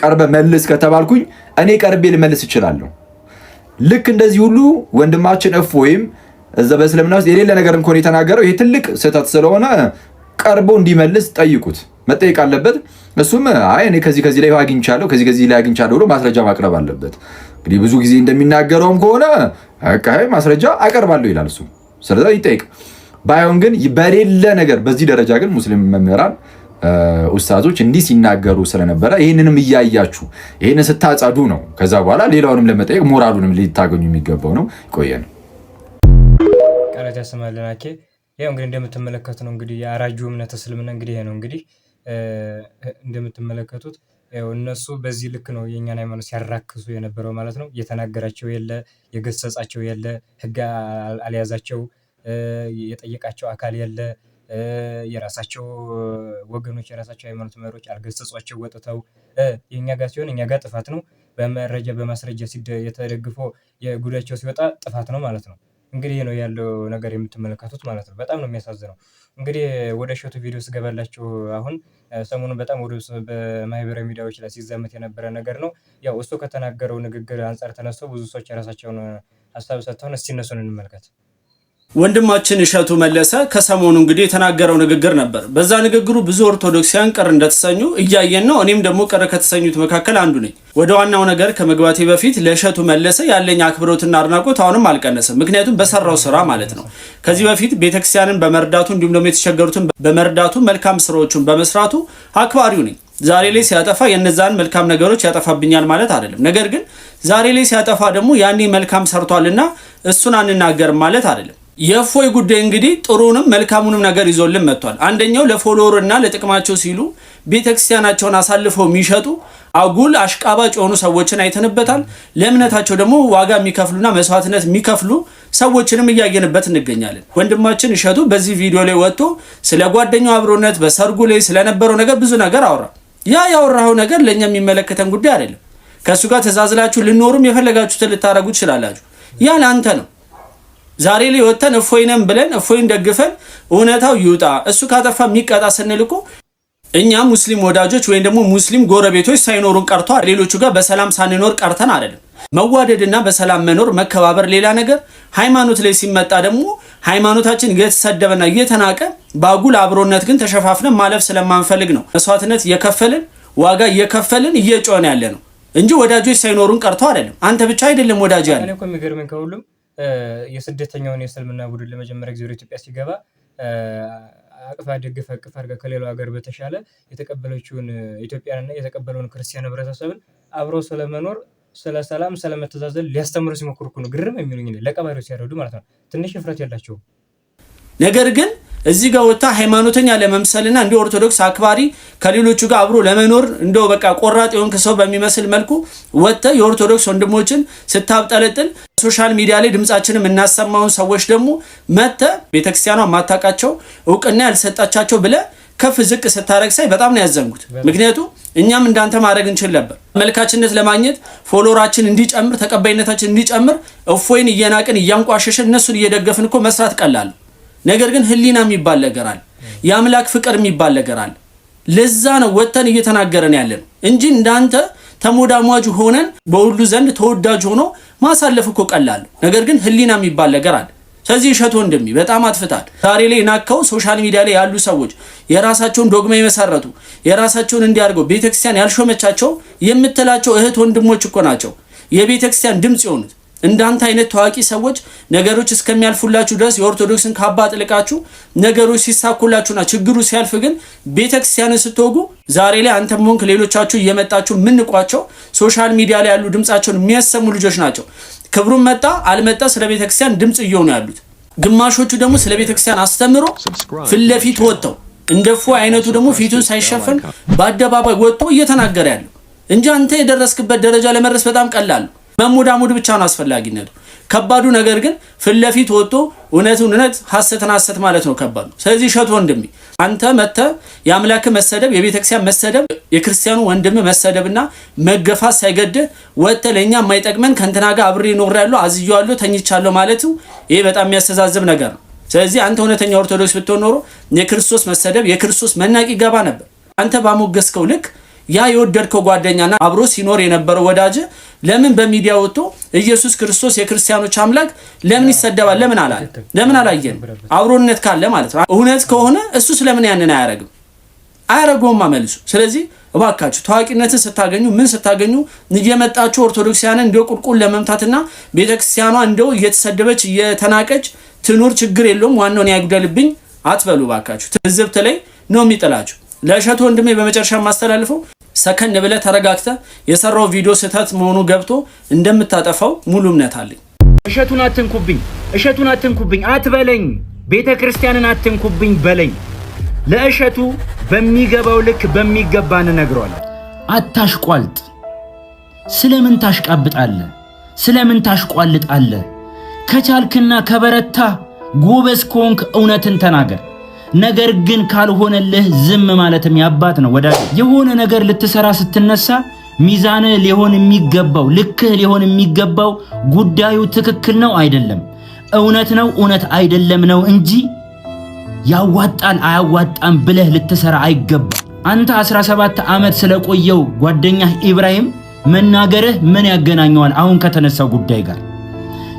S12: ቀርበህ መልስ ከተባልኩኝ እኔ ቀርቤ ልመልስ እችላለሁ። ልክ እንደዚህ ሁሉ ወንድማችን እፎይም እዛ በእስልምና ውስጥ የሌለ ነገር እንኳን የተናገረው ይሄ ትልቅ ስህተት ስለሆነ ቀርቦ እንዲመልስ ጠይቁት፣ መጠየቅ አለበት። እሱም አይ እኔ ከዚህ ከዚህ ላይ አግኝቻለሁ፣ ከዚህ ከዚህ ላይ አግኝቻለሁ ብሎ ማስረጃ ማቅረብ አለበት። እንግዲህ ብዙ ጊዜ እንደሚናገረውም ከሆነ በቃ ማስረጃ አቀርባለሁ ይላል እሱ። ስለዚህ ይጠይቅ። ባይሆን ግን በሌለ ነገር በዚህ ደረጃ ግን ሙስሊም መምህራን ኡስታዞች እንዲህ ሲናገሩ ስለነበረ ይህንንም እያያችሁ ይህንን ስታጸዱ ነው ከዛ በኋላ ሌላውንም ለመጠየቅ ሞራሉንም ሊታገኙ የሚገባው ነው። ይቆየን።
S5: ቃላት ያሰማልን። አኬ ያው እንግዲህ እንደምትመለከቱት ነው፣ እንግዲህ የአራጁ እምነት እስልምና እንግዲህ ይሄ ነው። እንግዲህ እንደምትመለከቱት ያው እነሱ በዚህ ልክ ነው የእኛን ሃይማኖት ሲያራክሱ የነበረው ማለት ነው። የተናገራቸው የለ፣ የገሰጻቸው የለ፣ ህግ አልያዛቸው፣ የጠየቃቸው አካል የለ። የራሳቸው ወገኖች፣ የራሳቸው ሃይማኖት መሪዎች አልገሰጿቸው ወጥተው። የእኛ ጋር ሲሆን እኛ ጋር ጥፋት ነው። በመረጃ በማስረጃ የተደግፎ የጉዳቸው ሲወጣ ጥፋት ነው ማለት ነው። እንግዲህ ነው ያለው ነገር የምትመለከቱት ማለት ነው። በጣም ነው የሚያሳዝነው። እንግዲህ ወደ እሸቱ ቪዲዮ ስገባላችሁ አሁን ሰሞኑን በጣም ወደ በማህበራዊ ሚዲያዎች ላይ ሲዛመት የነበረ ነገር ነው። ያው እሱ ከተናገረው ንግግር አንፃር ተነስቶ ብዙ ሰዎች የራሳቸውን ሀሳብ ሰጥተውን እስቲ እነሱን እንመልከት።
S17: ወንድማችን እሸቱ መለሰ ከሰሞኑ እንግዲህ የተናገረው ንግግር ነበር። በዛ ንግግሩ ብዙ ኦርቶዶክሲያን ቅር እንደተሰኙ እያየን ነው። እኔም ደግሞ ቅር ከተሰኙት መካከል አንዱ ነኝ። ወደ ዋናው ነገር ከመግባቴ በፊት ለእሸቱ መለሰ ያለኝ አክብሮትና አድናቆት አሁንም አልቀነሰም። ምክንያቱም በሰራው ስራ ማለት ነው። ከዚህ በፊት ቤተክርስቲያንን በመርዳቱ፣ እንዲሁም ደግሞ የተቸገሩትን በመርዳቱ፣ መልካም ስራዎቹን በመስራቱ አክባሪው ነኝ። ዛሬ ላይ ሲያጠፋ የነዛን መልካም ነገሮች ያጠፋብኛል ማለት አይደለም። ነገር ግን ዛሬ ላይ ሲያጠፋ ደግሞ ያኔ መልካም ሰርቷልና እሱን አንናገርም ማለት አይደለም። የእፎይ ጉዳይ እንግዲህ ጥሩንም መልካሙንም ነገር ይዞልን መጥቷል። አንደኛው ለ follower እና ለጥቅማቸው ሲሉ ቤተክርስቲያናቸውን አሳልፈው የሚሸጡ አጉል አሽቃባጭ የሆኑ ሰዎችን አይተንበታል። ለእምነታቸው ደግሞ ዋጋ የሚከፍሉና መስዋዕትነት የሚከፍሉ ሰዎችንም እያየንበት እንገኛለን። ወንድማችን እሸቱ በዚህ ቪዲዮ ላይ ወጥቶ ስለ ጓደኛው አብሮነት፣ በሰርጉ ላይ ስለነበረው ነገር ብዙ ነገር አወራ። ያ ያወራኸው ነገር ለእኛ የሚመለከተን ጉዳይ አይደለም። ከእሱ ጋር ተዛዝላችሁ ልኖሩም የፈለጋችሁትን ልታደርጉ ትችላላችሁ። ያ ለአንተ ነው። ዛሬ ላይ ወጥተን እፎይ ነን ብለን እፎይን ደግፈን እውነታው ይውጣ፣ እሱ ካጠፋ የሚቀጣ ስንል እኮ እኛ ሙስሊም ወዳጆች ወይም ደግሞ ሙስሊም ጎረቤቶች ሳይኖሩን ቀርቶ ሌሎቹ ጋር በሰላም ሳንኖር ቀርተን አይደለም። መዋደድና በሰላም መኖር መከባበር ሌላ ነገር፣ ሃይማኖት ላይ ሲመጣ ደግሞ ሃይማኖታችን እየተሰደበና እየተናቀ በአጉል አብሮነት ግን ተሸፋፍነን ማለፍ ስለማንፈልግ ነው መስዋዕትነት እየከፈልን፣ ዋጋ እየከፈልን እየጮህን ያለ ነው እንጂ ወዳጆች ሳይኖሩን ቀርቶ አይደለም። አንተ ብቻ አይደለም ወዳጅ ያለ።
S5: እኔ እኮ የሚገርመኝ ከሁሉም የስደተኛውን የእስልምና ቡድን ለመጀመሪያ ጊዜ ወደ ኢትዮጵያ ሲገባ አቅፋ ደግፋ እቅፍ አድርጋ ከሌላው ሀገር በተሻለ የተቀበለችውን ኢትዮጵያንና የተቀበለውን ክርስቲያን ህብረተሰብን አብሮ ስለመኖር፣ ስለ ሰላም፣ ስለመተዛዘን ሊያስተምሩ ሲሞክሩ እኮ ነው ግርም የሚሉኝ፣ ለቀባሪዎች ሲያረዱ ማለት ነው። ትንሽ እፍረት የላቸውም።
S17: ነገር ግን እዚህ ጋር ወጥታ ሃይማኖተኛ ለመምሰልና እንደ ኦርቶዶክስ አክባሪ ከሌሎቹ ጋር አብሮ ለመኖር እንደው በቃ ቆራጥ የሆንክ ሰው በሚመስል መልኩ ወጥተ የኦርቶዶክስ ወንድሞችን ስታብጠለጥል፣ social media ላይ ድምጻችንን የምናሰማውን ሰዎች ደግሞ መጥተ ቤተክርስቲያኗ ማታውቃቸው፣ እውቅና ያልሰጣቻቸው ብለ ከፍ ዝቅ ስታረግ ሳይ በጣም ነው ያዘንኩት። ምክንያቱም እኛም እንዳንተ ማድረግ እንችል ነበር። መልካችነት ለማግኘት፣ follower ኣችን እንዲጨምር፣ ተቀባይነታችን እንዲጨምር እፎይን እየናቅን፣ እያንቋሸሽን፣ እነሱን እየደገፍን እኮ መስራት ቀላል። ነገር ግን ህሊና የሚባል ነገር አለ። የአምላክ ፍቅር የሚባል ነገር አለ። ለዛ ነው ወጥተን እየተናገረን ያለ ነው እንጂ እንዳንተ ተሞዳሟጅ ሆነን በሁሉ ዘንድ ተወዳጅ ሆኖ ማሳለፍ እኮ ቀላል። ነገር ግን ህሊና የሚባል ነገር አለ። ስለዚህ እሸቱ ወንድሜ በጣም አጥፍታል። ዛሬ ላይ ናከው social media ላይ ያሉ ሰዎች የራሳቸውን ዶግማ የመሰረቱ፣ የራሳቸውን እንዲያርገው ቤተክርስቲያን ያልሾመቻቸው የምትላቸው እህት ወንድሞች እኮ ናቸው የቤተክርስቲያን ድምጽ የሆኑት። እንዳንተ አይነት ታዋቂ ሰዎች ነገሮች እስከሚያልፉላችሁ ድረስ የኦርቶዶክስን ካባ አጥልቃችሁ ነገሮች ሲሳኩላችሁና ችግሩ ሲያልፍ ግን ቤተክርስቲያንን ስትወጉ፣ ዛሬ ላይ አንተም ሆንክ ሌሎቻችሁ እየመጣችሁ ምንቋቸው social media ላይ ያሉ ድምጻቸውን የሚያሰሙ ልጆች ናቸው። ክብሩን መጣ አልመጣ ስለ ቤተክርስቲያን ድምጽ እየሆኑ ያሉት። ግማሾቹ ደግሞ ስለ ቤተክርስቲያን አስተምሮ ፊት ለፊት ወጥተው እንደ እፎይ አይነቱ ደግሞ ፊቱን ሳይሸፈን በአደባባይ ወጥቶ እየተናገረ ያለው እንጂ አንተ የደረስክበት ደረጃ ለመድረስ በጣም ቀላል ነው። መሞዳሞድ ብቻ ነው አስፈላጊነቱ። ከባዱ ነገር ግን ፊት ለፊት ወጥቶ እውነቱን እውነት፣ ሐሰትን ሐሰት ማለት ነው ከባዱ። ስለዚህ እሸቱ ወንድሜ፣ አንተ መጥተህ የአምላክ መሰደብ፣ የቤተክርስቲያን መሰደብ፣ የክርስቲያኑ ወንድም መሰደብና መገፋት ሳይገድህ ወጥተህ ለእኛ የማይጠቅመን ከእንትና ጋር አብሬ እኖራለሁ፣ አዝዬዋለሁ፣ ተኝቻለሁ ማለቱ ይሄ በጣም የሚያስተዛዝብ ነገር ነው። ስለዚህ አንተ እውነተኛ ኦርቶዶክስ ብትሆን ኖሮ የክርስቶስ መሰደብ የክርስቶስ መናቅ ይገባ ነበር። አንተ ባሞገስከው ልክ ያ የወደድከው ጓደኛና አብሮ ሲኖር የነበረው ወዳጅ ለምን በሚዲያ ወጥቶ ኢየሱስ ክርስቶስ የክርስቲያኖች አምላክ ለምን ይሰደባል? ለምን አላለ? ለምን አላየን? አብሮነት ካለ ማለት ነው። እውነት ከሆነ እሱ ስለምን ያንን አያረግም? አያረገውም መልሱ። ስለዚህ እባካችሁ ታዋቂነትን ስታገኙ ምን ስታገኙ እየመጣችሁ ኦርቶዶክሲያንን እንደው ቁልቁል ለመምታትና ቤተክርስቲያኗ እንደው እየተሰደበች እየተናቀች ትኑር፣ ችግር የለውም ዋናውን ያጉደልብኝ አትበሉ እባካችሁ። ትዝብት ላይ ነው የሚጥላችሁ። ለእሸቱ ወንድሜ በመጨረሻ የማስተላልፈው ሰከን ብለህ ተረጋግተህ የሰራው ቪዲዮ ስህተት መሆኑ ገብቶ እንደምታጠፋው ሙሉ እምነት አለኝ።
S3: እሸቱን አትንኩብኝ፣ እሸቱን አትንኩብኝ አትበለኝ፣ ቤተ ክርስቲያንን አትንኩብኝ በለኝ። ለእሸቱ በሚገባው ልክ በሚገባ እንነግረዋለን።
S4: አታሽቋልጥ። ስለምን ታሽቃብጣለህ? ስለምን ታሽቋልጣለህ? ከቻልክና ከበረታ ጎበዝ ከሆንክ እውነትን ተናገር። ነገር ግን ካልሆነልህ ዝም ማለትም ያባት ነው ወዳጅ። የሆነ ነገር ልትሰራ ስትነሳ ሚዛንህ ሊሆን የሚገባው፣ ልክህ ሊሆን የሚገባው ጉዳዩ ትክክል ነው አይደለም፣ እውነት ነው እውነት አይደለም ነው እንጂ ያዋጣል አያዋጣም ብለህ ልትሰራ አይገባም። አንተ 17 ዓመት ስለቆየው ጓደኛህ ኢብራሂም መናገርህ ምን ያገናኘዋል አሁን ከተነሳው ጉዳይ ጋር?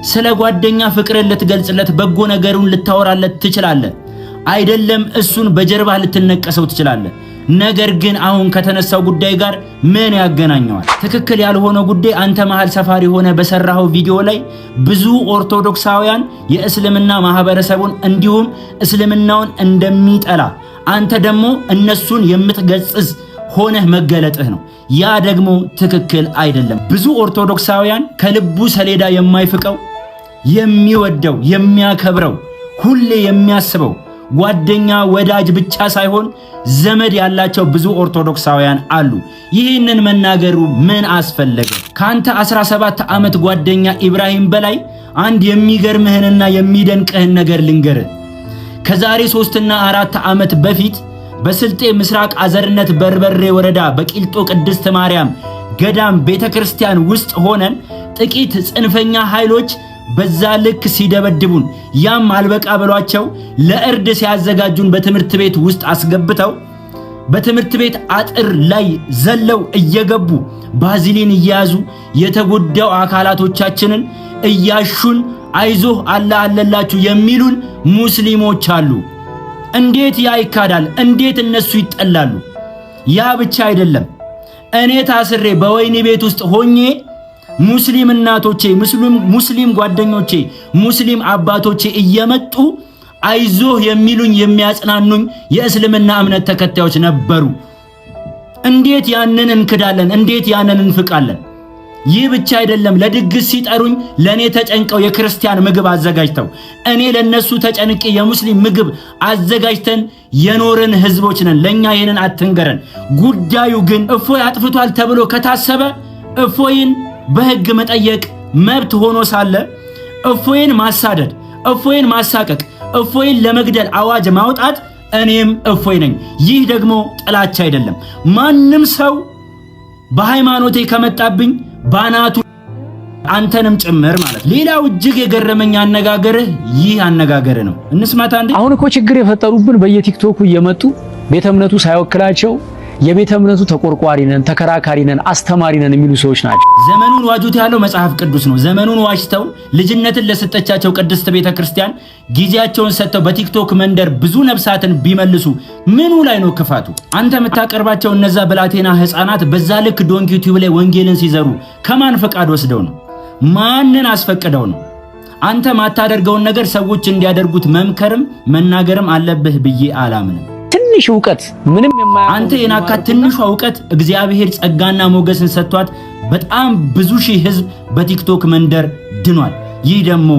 S4: ስለ ጓደኛ ፍቅርን ልትገልጽለት፣ በጎ ነገሩን ልታወራለት ትችላለህ። አይደለም እሱን በጀርባህ ልትነቀሰው ትችላለህ። ነገር ግን አሁን ከተነሳው ጉዳይ ጋር ምን ያገናኘዋል? ትክክል ያልሆነ ጉዳይ አንተ መሃል ሰፋሪ ሆነ በሰራኸው ቪዲዮ ላይ ብዙ ኦርቶዶክሳውያን የእስልምና ማህበረሰቡን እንዲሁም እስልምናውን እንደሚጠላ፣ አንተ ደግሞ እነሱን የምትገጽዝ ሆነህ መገለጥህ ነው። ያ ደግሞ ትክክል አይደለም። ብዙ ኦርቶዶክሳውያን ከልቡ ሰሌዳ የማይፍቀው፣ የሚወደው፣ የሚያከብረው፣ ሁሌ የሚያስበው ጓደኛ ወዳጅ ብቻ ሳይሆን ዘመድ ያላቸው ብዙ ኦርቶዶክሳውያን አሉ። ይህንን መናገሩ ምን አስፈለገ? ከአንተ 17 ዓመት ጓደኛ ኢብራሂም በላይ አንድ የሚገርምህንና የሚደንቅህን ነገር ልንገርህ። ከዛሬ 3ና 4 ዓመት በፊት በስልጤ ምስራቅ አዘርነት በርበሬ ወረዳ በቂልጦ ቅድስት ማርያም ገዳም ቤተክርስቲያን ውስጥ ሆነን ጥቂት ጽንፈኛ ኃይሎች በዛ ልክ ሲደበድቡን፣ ያም አልበቃ ብሏቸው ለእርድ ሲያዘጋጁን በትምህርት ቤት ውስጥ አስገብተው በትምህርት ቤት አጥር ላይ ዘለው እየገቡ ባዚሊን እየያዙ የተጎዳው አካላቶቻችንን እያሹን አይዞህ አላህ አለላችሁ የሚሉን ሙስሊሞች አሉ። እንዴት ያ ይካዳል? እንዴት እነሱ ይጠላሉ? ያ ብቻ አይደለም። እኔ ታስሬ በወህኒ ቤት ውስጥ ሆኜ ሙስሊም እናቶቼ፣ ሙስሊም ጓደኞቼ፣ ሙስሊም አባቶቼ እየመጡ አይዞህ የሚሉኝ፣ የሚያጽናኑኝ የእስልምና እምነት ተከታዮች ነበሩ። እንዴት ያንን እንክዳለን? እንዴት ያንን እንፍቃለን? ይህ ብቻ አይደለም። ለድግስ ሲጠሩኝ ለእኔ ተጨንቀው የክርስቲያን ምግብ አዘጋጅተው፣ እኔ ለነሱ ተጨንቄ የሙስሊም ምግብ አዘጋጅተን የኖርን ህዝቦች ነን። ለእኛ ይህንን አትንገረን። ጉዳዩ ግን እፎይ አጥፍቷል ተብሎ ከታሰበ እፎይን በህግ መጠየቅ መብት ሆኖ ሳለ እፎይን ማሳደድ፣ እፎይን ማሳቀቅ፣ እፎይን ለመግደል አዋጅ ማውጣት እኔም እፎይ ነኝ። ይህ ደግሞ ጥላቻ አይደለም። ማንም ሰው በሃይማኖቴ ከመጣብኝ ባናቱ አንተንም ጭምር ማለት። ሌላው እጅግ የገረመኝ አነጋገርህ ይህ አነጋገርህ ነው። እንስማታ እንዴ።
S18: አሁን እኮ ችግር የፈጠሩብን በየቲክቶኩ እየመጡ ቤተ እምነቱ ሳይወክላቸው የቤተ እምነቱ ተቆርቋሪ ነን፣ ተከራካሪ ነን፣ አስተማሪ ነን የሚሉ ሰዎች ናቸው።
S4: ዘመኑን ዋጁት ያለው መጽሐፍ ቅዱስ ነው። ዘመኑን ዋጅተው ልጅነትን ለሰጠቻቸው ቅድስት ቤተ ክርስቲያን ጊዜያቸውን ሰጥተው በቲክቶክ መንደር ብዙ ነፍሳትን ቢመልሱ ምኑ ላይ ነው ክፋቱ? አንተ የምታቀርባቸው እነዛ ብላቴና ሕፃናት በዛ ልክ ዶንኪ ቲዩብ ላይ ወንጌልን ሲዘሩ ከማን ፈቃድ ወስደው ነው? ማንን አስፈቅደው ነው? አንተ ማታደርገውን ነገር ሰዎች እንዲያደርጉት መምከርም መናገርም አለብህ ብዬ አላምንም።
S18: ትንሽ እውቀት ምንም የማያውቁ
S4: አንተ የናካት ትንሿ እውቀት እግዚአብሔር ጸጋና ሞገስን ሰጥቷት በጣም ብዙ ሺህ ህዝብ በቲክቶክ መንደር ድኗል። ይህ ደግሞ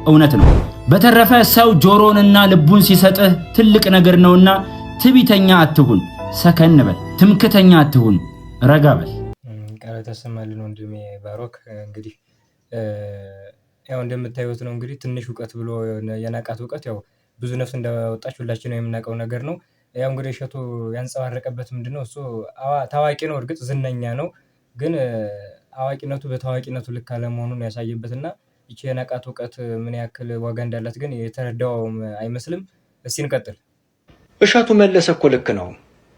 S4: እውነት ነው። በተረፈ ሰው ጆሮንና ልቡን ሲሰጥህ ትልቅ ነገር ነውና ትቢተኛ አትሁን፣ ሰከን በል። ትምክተኛ አትሁን፣ ረጋ በል።
S5: ቃለ ተሰማልን ወንድሜ ባሮክ። እንግዲህ ያው እንደምታዩት ነው፣ እንግዲህ ትንሽ እውቀት ብሎ የናቃት እውቀት ያው ብዙ ነፍስ እንዳወጣች ሁላችንም የምናውቀው ነገር ነው። ያው እንግዲህ እሸቱ ያንጸባረቀበት ምንድነው? እሱ ታዋቂ ነው፣ እርግጥ ዝነኛ ነው። ግን አዋቂነቱ በታዋቂነቱ ልክ አለመሆኑን ያሳየበት እና ይቺ የናቃት እውቀት ምን ያክል ዋጋ እንዳላት ግን የተረዳውም አይመስልም። እስቲ እንቀጥል።
S2: እሸቱ መለሰ እኮ ልክ ነው።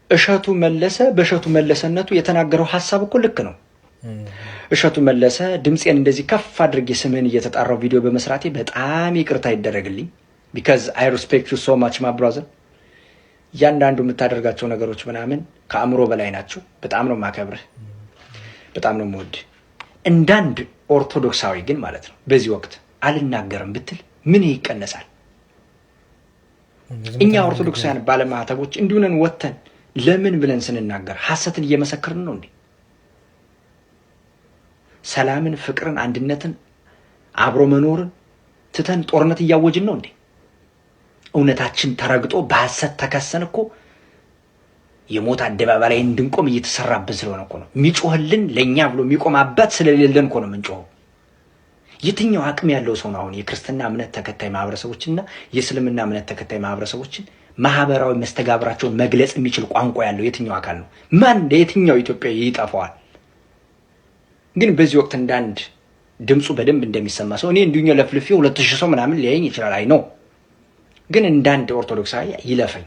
S2: እሸቱ መለሰ በእሸቱ መለሰነቱ የተናገረው ሀሳብ እኮ ልክ ነው። እሸቱ መለሰ ድምፄን እንደዚህ ከፍ አድርጌ ስምህን እየተጣራው ቪዲዮ በመስራቴ በጣም ይቅርታ ይደረግልኝ። Because I respect you so much, my brother። እያንዳንዱ የምታደርጋቸው ነገሮች ምናምን ከአእምሮ በላይ ናቸው። በጣም ነው የማከብርህ፣ በጣም ነው የምወድህ። እንዳንድ ኦርቶዶክሳዊ ግን ማለት ነው በዚህ ወቅት አልናገርም ብትል ምን ይቀነሳል? እኛ ኦርቶዶክሳውያን ባለማዕተቦች እንዲሁነን ወጥተን ለምን ብለን ስንናገር ሐሰትን እየመሰከርን ነው እንዴ? ሰላምን፣ ፍቅርን፣ አንድነትን፣ አብሮ መኖርን ትተን ጦርነት እያወጅን ነው እንዴ? እውነታችን ተረግጦ በሐሰት ተከሰን እኮ የሞት አደባባይ ላይ እንድንቆም እየተሰራብን ስለሆነ እኮ ነው። የሚጮህልን ለእኛ ብሎ የሚቆም አባት ስለሌለን እኮ ነው የምንጮኸው። የትኛው አቅም ያለው ሰው ነው አሁን የክርስትና እምነት ተከታይ ማህበረሰቦችና የእስልምና እምነት ተከታይ ማህበረሰቦችን ማህበራዊ መስተጋብራቸውን መግለጽ የሚችል ቋንቋ ያለው የትኛው አካል ነው? ማን ለየትኛው ኢትዮጵያዊ ይጠፋዋል? ግን በዚህ ወቅት እንዳንድ ድምፁ በደንብ እንደሚሰማ ሰው እኔ እንዲሁ ለፍልፌ 2000 ሰው ምናምን ሊያየኝ ይችላል። አይ ነው ግን እንዳንድ ኦርቶዶክሳዊ ይለፈኝ።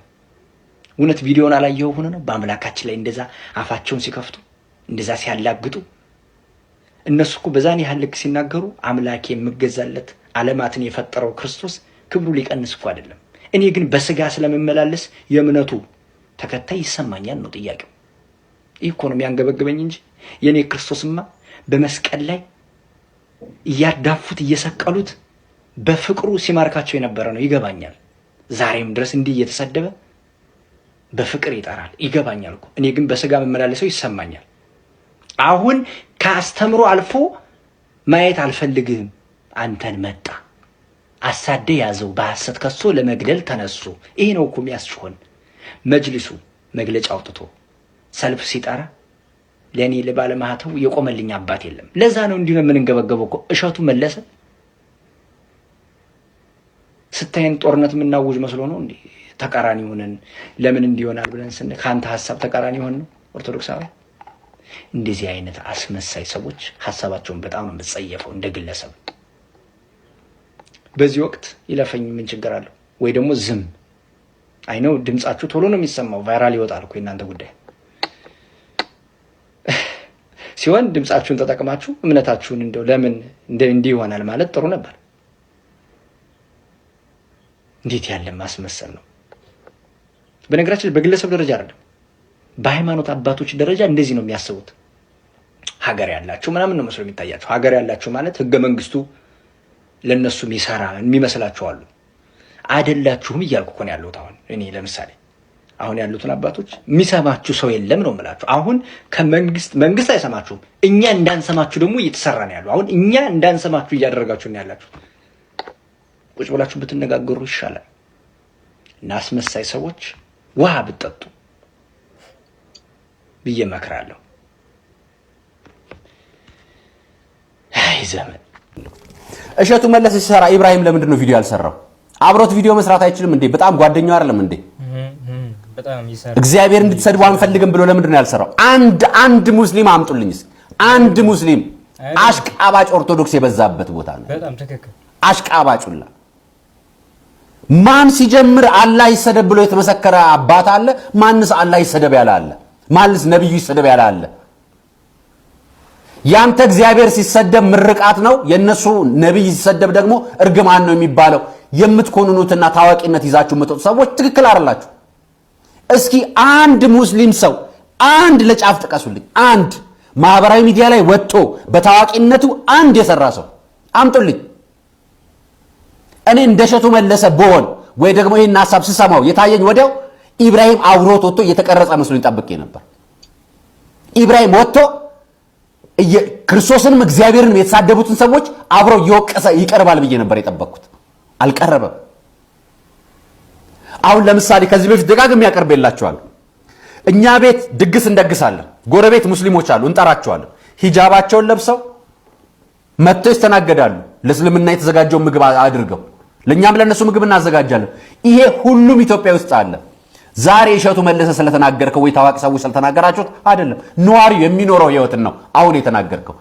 S2: እውነት ቪዲዮን አላየኸው ሆነ ነው በአምላካችን ላይ እንደዛ አፋቸውን ሲከፍቱ እንደዛ ሲያላግጡ እነሱ እኮ በዛን ያህል ልክ ሲናገሩ አምላኬ የምገዛለት ዓለማትን የፈጠረው ክርስቶስ ክብሩ ሊቀንስ እኮ አይደለም። እኔ ግን በስጋ ስለምመላለስ የእምነቱ ተከታይ ይሰማኛል ነው ጥያቄው። ይህ እኮ ነው የሚያንገበግበኝ እንጂ የእኔ ክርስቶስማ በመስቀል ላይ እያዳፉት እየሰቀሉት በፍቅሩ ሲማርካቸው የነበረ ነው። ይገባኛል። ዛሬም ድረስ እንዲህ እየተሰደበ በፍቅር ይጠራል። ይገባኛል እኮ። እኔ ግን በስጋ መመላለሰው ይሰማኛል። አሁን ከአስተምሮ አልፎ ማየት አልፈልግህም። አንተን መጣ አሳደ ያዘው በሐሰት ከሶ ለመግደል ተነሱ። ይሄ ነው እኮ የሚያስጮኸን። መጅሊሱ መግለጫ አውጥቶ ሰልፍ ሲጠራ ለእኔ ለባለማህተው የቆመልኝ አባት የለም። ለዛ ነው እንዲሁ የምንንገበገበው እኮ። እሸቱ መለሰ ስታይን ጦርነት የምናውጅ መስሎ ነው እንዴ? ተቃራኒ ሆነን ለምን እንዲሆናል ብለን ስን ከአንተ ሀሳብ ተቃራኒ ሆን ነው ኦርቶዶክሳውያን። እንደዚህ አይነት አስመሳይ ሰዎች ሀሳባቸውን በጣም ነው የምጸየፈው እንደ ግለሰብ። በዚህ ወቅት ይለፈኝ ምን ችግር አለው? ወይ ደግሞ ዝም አይነው። ድምጻችሁ ቶሎ ነው የሚሰማው፣ viral ይወጣል እኮ የእናንተ ጉዳይ ሲሆን ድምጻችሁን ተጠቅማችሁ እምነታችሁን እንደው ለምን እንዲህ ይሆናል ማለት ጥሩ ነበር። እንዴት ያለ ማስመሰል ነው! በነገራችን በግለሰብ ደረጃ አይደለም፣ በሃይማኖት አባቶች ደረጃ እንደዚህ ነው የሚያስቡት። ሀገር ያላቸው ምናምን ነው መስሎ የሚታያቸው። ሀገር ያላቸው ማለት ህገ መንግስቱ ለእነሱ የሚሰራ የሚመስላቸው አሉ። አይደላችሁም እያልኩ እኮ ነው ያለሁት። አሁን እኔ ለምሳሌ አሁን ያሉትን አባቶች የሚሰማችሁ ሰው የለም ነው የምላችሁ። አሁን ከመንግስት መንግስት አይሰማችሁም፣ እኛ እንዳንሰማችሁ ደግሞ እየተሰራ ነው ያለው። አሁን እኛ እንዳንሰማችሁ እያደረጋችሁ ነው ያላችሁ። ቁጭ ብላችሁ ብትነጋገሩ ይሻላል። እና አስመሳይ ሰዎች ውሃ ብትጠጡ ብዬ እመክራለሁ። አይ ዘመን።
S1: እሸቱ መለሰ ሲሰራ ኢብራሂም ለምንድን ነው ቪዲዮ ያልሰራው? አብሮት ቪዲዮ መስራት አይችልም እንዴ? በጣም ጓደኛው አይደለም እንዴ?
S5: በጣም ይሰራል።
S1: እግዚአብሔር እንድትሰድቡ አንፈልግም ብሎ ለምንድን ነው ያልሰራው? አንድ ሙስሊም አምጡልኝ እስኪ። አንድ ሙስሊም አሽቃባጭ ኦርቶዶክስ የበዛበት ቦታ ነው።
S5: በጣም ትክክል።
S1: አሽቃባጩላ ማን ሲጀምር አላህ ይሰደብ ብሎ የተመሰከረ አባት አለ? ማንስ አላህ ይሰደብ ያለ አለ? ማንስ ነብዩ ይሰደብ ያለ አለ? ያንተ እግዚአብሔር ሲሰደብ ምርቃት ነው፣ የነሱ ነብይ ሲሰደብ ደግሞ እርግማን ነው የሚባለው። የምትኮንኑትና ታዋቂነት ይዛችሁ የምትወጡ ሰዎች ትክክል አይደላችሁ። እስኪ አንድ ሙስሊም ሰው አንድ ለጫፍ ጥቀሱልኝ። አንድ ማህበራዊ ሚዲያ ላይ ወጥቶ በታዋቂነቱ አንድ የሰራ ሰው አምጡልኝ። እኔ እንደ እሸቱ መለሰ ብሆን ወይ ደግሞ ይህን ሀሳብ ስሰማው የታየኝ ወዲያው ኢብራሂም አብሮት ወጥቶ እየተቀረጸ መስሎኝ ጠብቄ ነበር። ኢብራሂም ወጥቶ ክርስቶስንም እግዚአብሔርንም የተሳደቡትን ሰዎች አብሮ እየወቀሰ ይቀርባል ብዬ ነበር የጠበቅኩት። አልቀረበም። አሁን ለምሳሌ ከዚህ በፊት ደጋግሜ ያቀርብላችኋለሁ። እኛ ቤት ድግስ እንደግሳለን። ጎረቤት ሙስሊሞች አሉ፣ እንጠራቸዋለን። ሂጃባቸውን ለብሰው መጥተው ይስተናገዳሉ። ለእስልምና የተዘጋጀውን ምግብ አድርገው ለእኛም ለእነሱ ምግብ እናዘጋጃለን። ይሄ ሁሉም ኢትዮጵያ ውስጥ አለ። ዛሬ እሸቱ መለሰ ስለተናገርከው ወይ ታዋቂ ሰዎች ስለተናገራችሁት አይደለም። ነዋሪው የሚኖረው ህይወትን ነው አሁን የተናገርከው።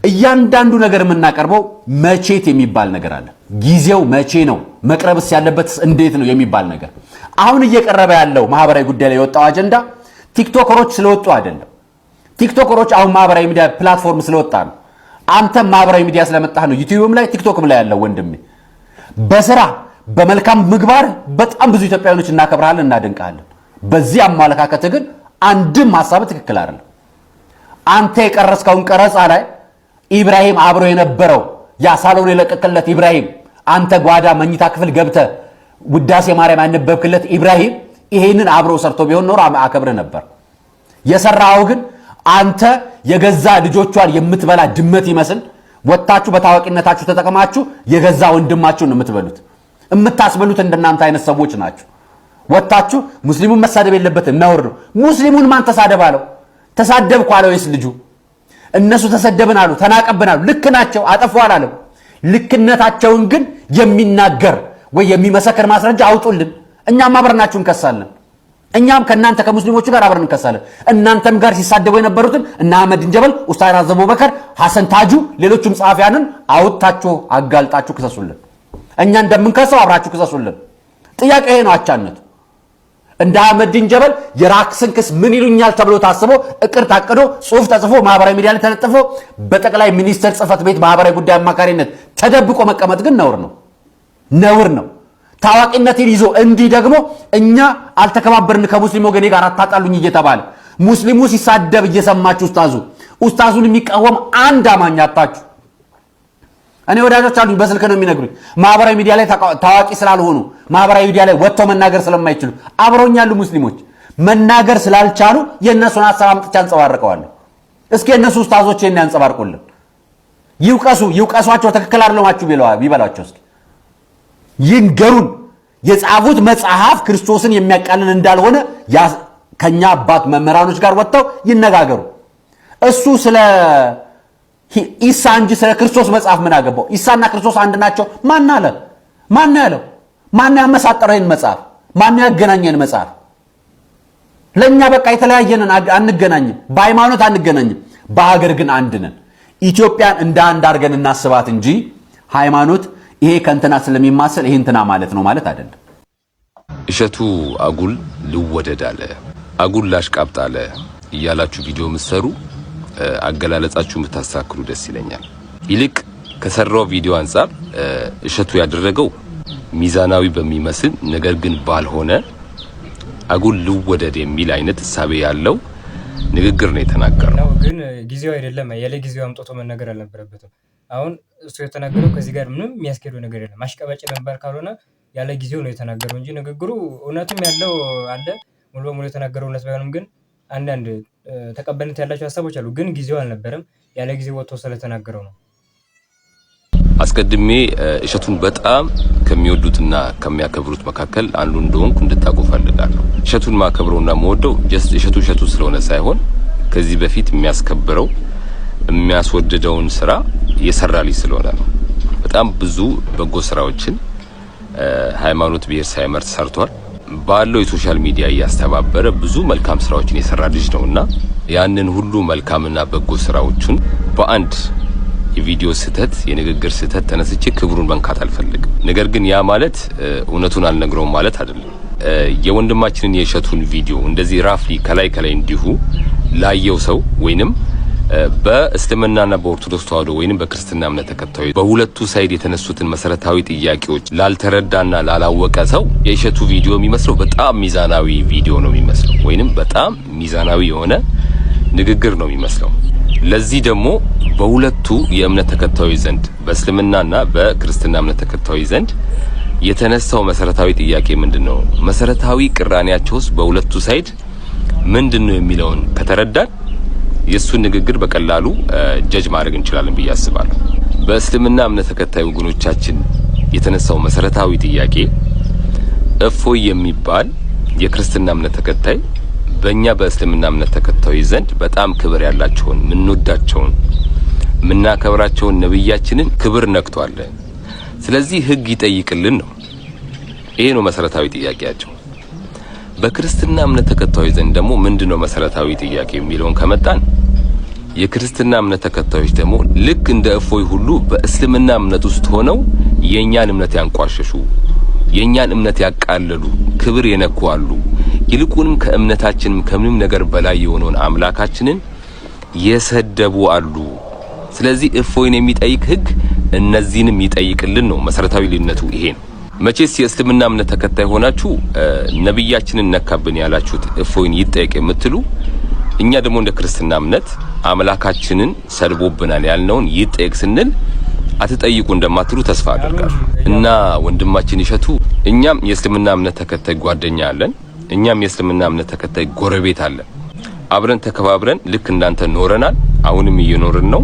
S19: እያንዳንዱ ነገር የምናቀርበው መቼት የሚባል ነገር አለ። ጊዜው መቼ ነው፣ መቅረብስ ያለበትስ እንዴት ነው የሚባል ነገር። አሁን እየቀረበ ያለው ማህበራዊ ጉዳይ ላይ የወጣው አጀንዳ ቲክቶከሮች ስለወጡ አይደለም። ቲክቶከሮች አሁን ማህበራዊ ሚዲያ platform ስለወጣ ነው። አንተም ማህበራዊ ሚዲያ ስለመጣህ ነው ዩቲዩብም ላይ ቲክቶክም ላይ ያለው ወንድሜ። በስራ በመልካም ምግባር በጣም ብዙ ኢትዮጵያውያኖች እናከብርሃለን፣ እናደንቅሃለን። በዚህ አመለካከት ግን አንድም ሀሳብ ትክክል አይደለም። አንተ የቀረጽከውን ቀረጻ ላይ ኢብራሂም አብሮ የነበረው ያ ሳሎን የለቀቅለት ኢብራሂም፣ አንተ ጓዳ መኝታ ክፍል ገብተህ ውዳሴ ማርያም ያነበብክለት ኢብራሂም ይሄንን አብሮ ሰርቶ ቢሆን ኖሮ አከብርህ ነበር። የሰራኸው ግን አንተ የገዛ ልጆቿን የምትበላ ድመት ይመስል ወጥታችሁ በታዋቂነታችሁ ተጠቅማችሁ የገዛ ወንድማችሁን ነው የምትበሉት። የምታስበሉት እንደናንተ አይነት ሰዎች ናችሁ። ወጥታችሁ ሙስሊሙን መሳደብ የለበትም ነውር ነው። ሙስሊሙን ማን ተሳደብ አለው? ተሳደብኩ አለው ወይስ ልጁ? እነሱ ተሰደብን አሉ፣ ተናቀብን አሉ። ልክ ናቸው፣ አጠፉ አላለም። ልክነታቸውን ግን የሚናገር ወይ የሚመሰክር ማስረጃ አውጡልን። እኛም አብረናችሁ እንከሳለን። እኛም ከእናንተ ከሙስሊሞቹ ጋር አብረን እንከሳለን። እናንተም ጋር ሲሳደቡ የነበሩትን እነ አህመዲን ጀበል፣ ኡስታዝ አቡበከር፣ ሐሰን ታጁ፣ ሌሎቹም ጸሐፊያንን አውጥታችሁ አጋልጣችሁ ክሰሱልን። እኛ እንደምንከሰው አብራችሁ ክሰሱልን። ጥያቄ ይሄ ነው። አቻነቱ እንደ አህመዲን ጀበል የራክስን ክስ ምን ይሉኛል ተብሎ ታስቦ እቅድ ታቅዶ ጽሁፍ ተጽፎ ማህበራዊ ሚዲያ ላይ ተለጥፎ በጠቅላይ ሚኒስትር ጽህፈት ቤት ማህበራዊ ጉዳይ አማካሪነት ተደብቆ መቀመጥ ግን ነውር ነው፣ ነውር ነው። ታዋቂነትን ይዞ እንዲህ ደግሞ እኛ አልተከባበርን ከሙስሊም ወገኔ ጋር አታጣሉኝ እየተባለ ሙስሊሙ ሲሳደብ እየሰማችሁ ኡስታዙን የሚቃወም አንድ አማኝ አጣችሁ። እኔ ወዳጆች አሉኝ፣ በስልክ ነው የሚነግሩኝ። ማህበራዊ ሚዲያ ላይ ታዋቂ ስላልሆኑ ማህበራዊ ሚዲያ ላይ ወጥተው መናገር ስለማይችሉ አብረውኝ ያሉ ሙስሊሞች መናገር ስላልቻሉ የእነሱን ሀሳብ አምጥቼ አንጸባርቀዋለሁ። እስኪ የእነሱ ኡስታዞች ይሄን ያንጸባርቁልን፣ ይውቀሱ፣ ይውቀሷቸው። ትክክል አይደለማችሁ ቢበላቸው እስኪ ይንገሩን። የጻፉት መጽሐፍ ክርስቶስን የሚያቃልል እንዳልሆነ ከኛ አባት መምህራኖች ጋር ወጥተው ይነጋገሩ። እሱ ስለ ኢሳ እንጂ ስለ ክርስቶስ መጽሐፍ ምን አገባው? ኢሳና ክርስቶስ አንድ ናቸው ማን አለ? ማን ያለው? ማን ያመሳጠረው ይህን መጽሐፍ? ማን ያገናኘን መጽሐፍ? ለኛ በቃ የተለያየንን አንገናኝም፣ በሃይማኖት አንገናኝም፣ በሀገር ግን አንድ ነን። ኢትዮጵያን እንደ አንድ አድርገን እናስባት እንጂ ሃይማኖት ይሄ ከእንትና ስለሚማሰል ይሄ እንትና ማለት ነው ማለት አይደለም።
S20: እሸቱ አጉል ልወደድ አለ፣ አጉል ላሽቃብጥ አለ እያላችሁ ቪዲዮ የምትሰሩ አገላለጻችሁ የምታስተካክሉ ደስ ይለኛል። ይልቅ ከሰራው ቪዲዮ አንጻር እሸቱ ያደረገው ሚዛናዊ በሚመስል ነገር ግን ባልሆነ አጉል ልወደድ የሚል አይነት እሳቤ ያለው ንግግር ነው የተናገረው።
S5: ግን ጊዜው አይደለም፣ ያለ ጊዜው አምጥቶ መናገር አልነበረበትም። አሁን እሱ የተናገረው ከዚህ ጋር ምንም የሚያስኬደው ነገር የለም። ማሽቀበጭ ለመባል ካልሆነ ያለ ጊዜው ነው የተናገረው እንጂ ንግግሩ እውነትም ያለው አለ። ሙሉ በሙሉ የተናገረው እውነት ባይሆንም ግን አንዳንድ ተቀባይነት ያላቸው ሀሳቦች አሉ። ግን ጊዜው አልነበረም። ያለ ጊዜው ወጥቶ ስለተናገረው ነው።
S20: አስቀድሜ እሸቱን በጣም ከሚወዱትና ከሚያከብሩት መካከል አንዱ እንደሆንኩ እንድታውቁ ፈልጋለሁ። እሸቱን ማከብረውና መወደው just እሸቱ እሸቱ ስለሆነ ሳይሆን ከዚህ በፊት የሚያስከብረው የሚያስወድደውን ስራ የሰራ ልጅ ስለሆነ ነው። በጣም ብዙ በጎ ስራዎችን ሃይማኖት፣ ብሔር ሳይመርጥ ሰርቷል። ባለው የ social media እያስተባበረ ብዙ መልካም ስራዎችን የሰራ ልጅ ነውና ያንን ሁሉ መልካምና በጎ ስራዎቹን በአንድ የቪዲዮ ስህተት፣ የንግግር ስህተት ተነስቼ ክብሩን መንካት አልፈልግም። ነገር ግን ያ ማለት እውነቱን አልነግረውም ማለት አይደለም። የወንድማችንን የእሸቱን ቪዲዮ እንደዚህ roughly ከላይ ከላይ እንዲሁ ላየው ሰው ወይንም በእስልምናና በኦርቶዶክስ ተዋሕዶ ወይንም በክርስትና እምነት ተከታዮች በሁለቱ side የተነሱትን መሰረታዊ ጥያቄዎች ላልተረዳና ላላወቀ ሰው የእሸቱ ቪዲዮ የሚመስለው በጣም ሚዛናዊ ቪዲዮ ነው የሚመስለው፣ ወይንም በጣም ሚዛናዊ የሆነ ንግግር ነው የሚመስለው። ለዚህ ደግሞ በሁለቱ የእምነት ተከታዮች ዘንድ በእስልምናና በክርስትና እምነት ተከታዮች ዘንድ የተነሳው መሰረታዊ ጥያቄ ምንድነው? መሰረታዊ ቅራኔያቸውስ በሁለቱ side ምንድነው የሚለውን ከተረዳን የእሱን ንግግር በቀላሉ ጀጅ ማድረግ እንችላለን ብዬ አስባለሁ። በእስልምና እምነት ተከታይ ወገኖቻችን የተነሳው መሰረታዊ ጥያቄ እፎይ የሚባል የክርስትና እምነት ተከታይ በእኛ በእስልምና እምነት ተከታዮች ዘንድ በጣም ክብር ያላቸውን ምንወዳቸውን ምናከብራቸውን ነብያችንን ክብር ነክቷል። ስለዚህ ሕግ ይጠይቅልን ነው። ይሄ ነው መሰረታዊ ጥያቄያቸው። በክርስትና እምነት ተከታዮች ዘንድ ደግሞ ምንድነው መሰረታዊ ጥያቄ የሚለውን ከመጣን የክርስትና እምነት ተከታዮች ደግሞ ልክ እንደ እፎይ ሁሉ በእስልምና እምነት ውስጥ ሆነው የእኛን እምነት ያንቋሸሹ፣ የእኛን እምነት ያቃለሉ፣ ክብር የነኩ አሉ። ይልቁንም ከእምነታችንም ከምንም ነገር በላይ የሆነውን አምላካችንን የሰደቡ አሉ። ስለዚህ እፎይን የሚጠይቅ ህግ እነዚህንም ይጠይቅልን ነው። መሰረታዊ ልዩነቱ ይሄ ነው። መቼስ የእስልምና እምነት ተከታይ ሆናችሁ ነብያችንን ነካብን ያላችሁት እፎይን ይጠየቅ የምትሉ፣ እኛ ደግሞ እንደ ክርስትና እምነት አምላካችንን ሰድቦብናል ያልነውን ይጠየቅ ስንል አትጠይቁ እንደማትሉ ተስፋ አደርጋለሁ። እና ወንድማችን እሸቱ፣ እኛም የእስልምና እምነት ተከታይ ጓደኛ አለን። እኛም የእስልምና እምነት ተከታይ ጎረቤት አለን። አብረን ተከባብረን ልክ እንዳንተ ኖረናል። አሁንም እየኖርን ነው።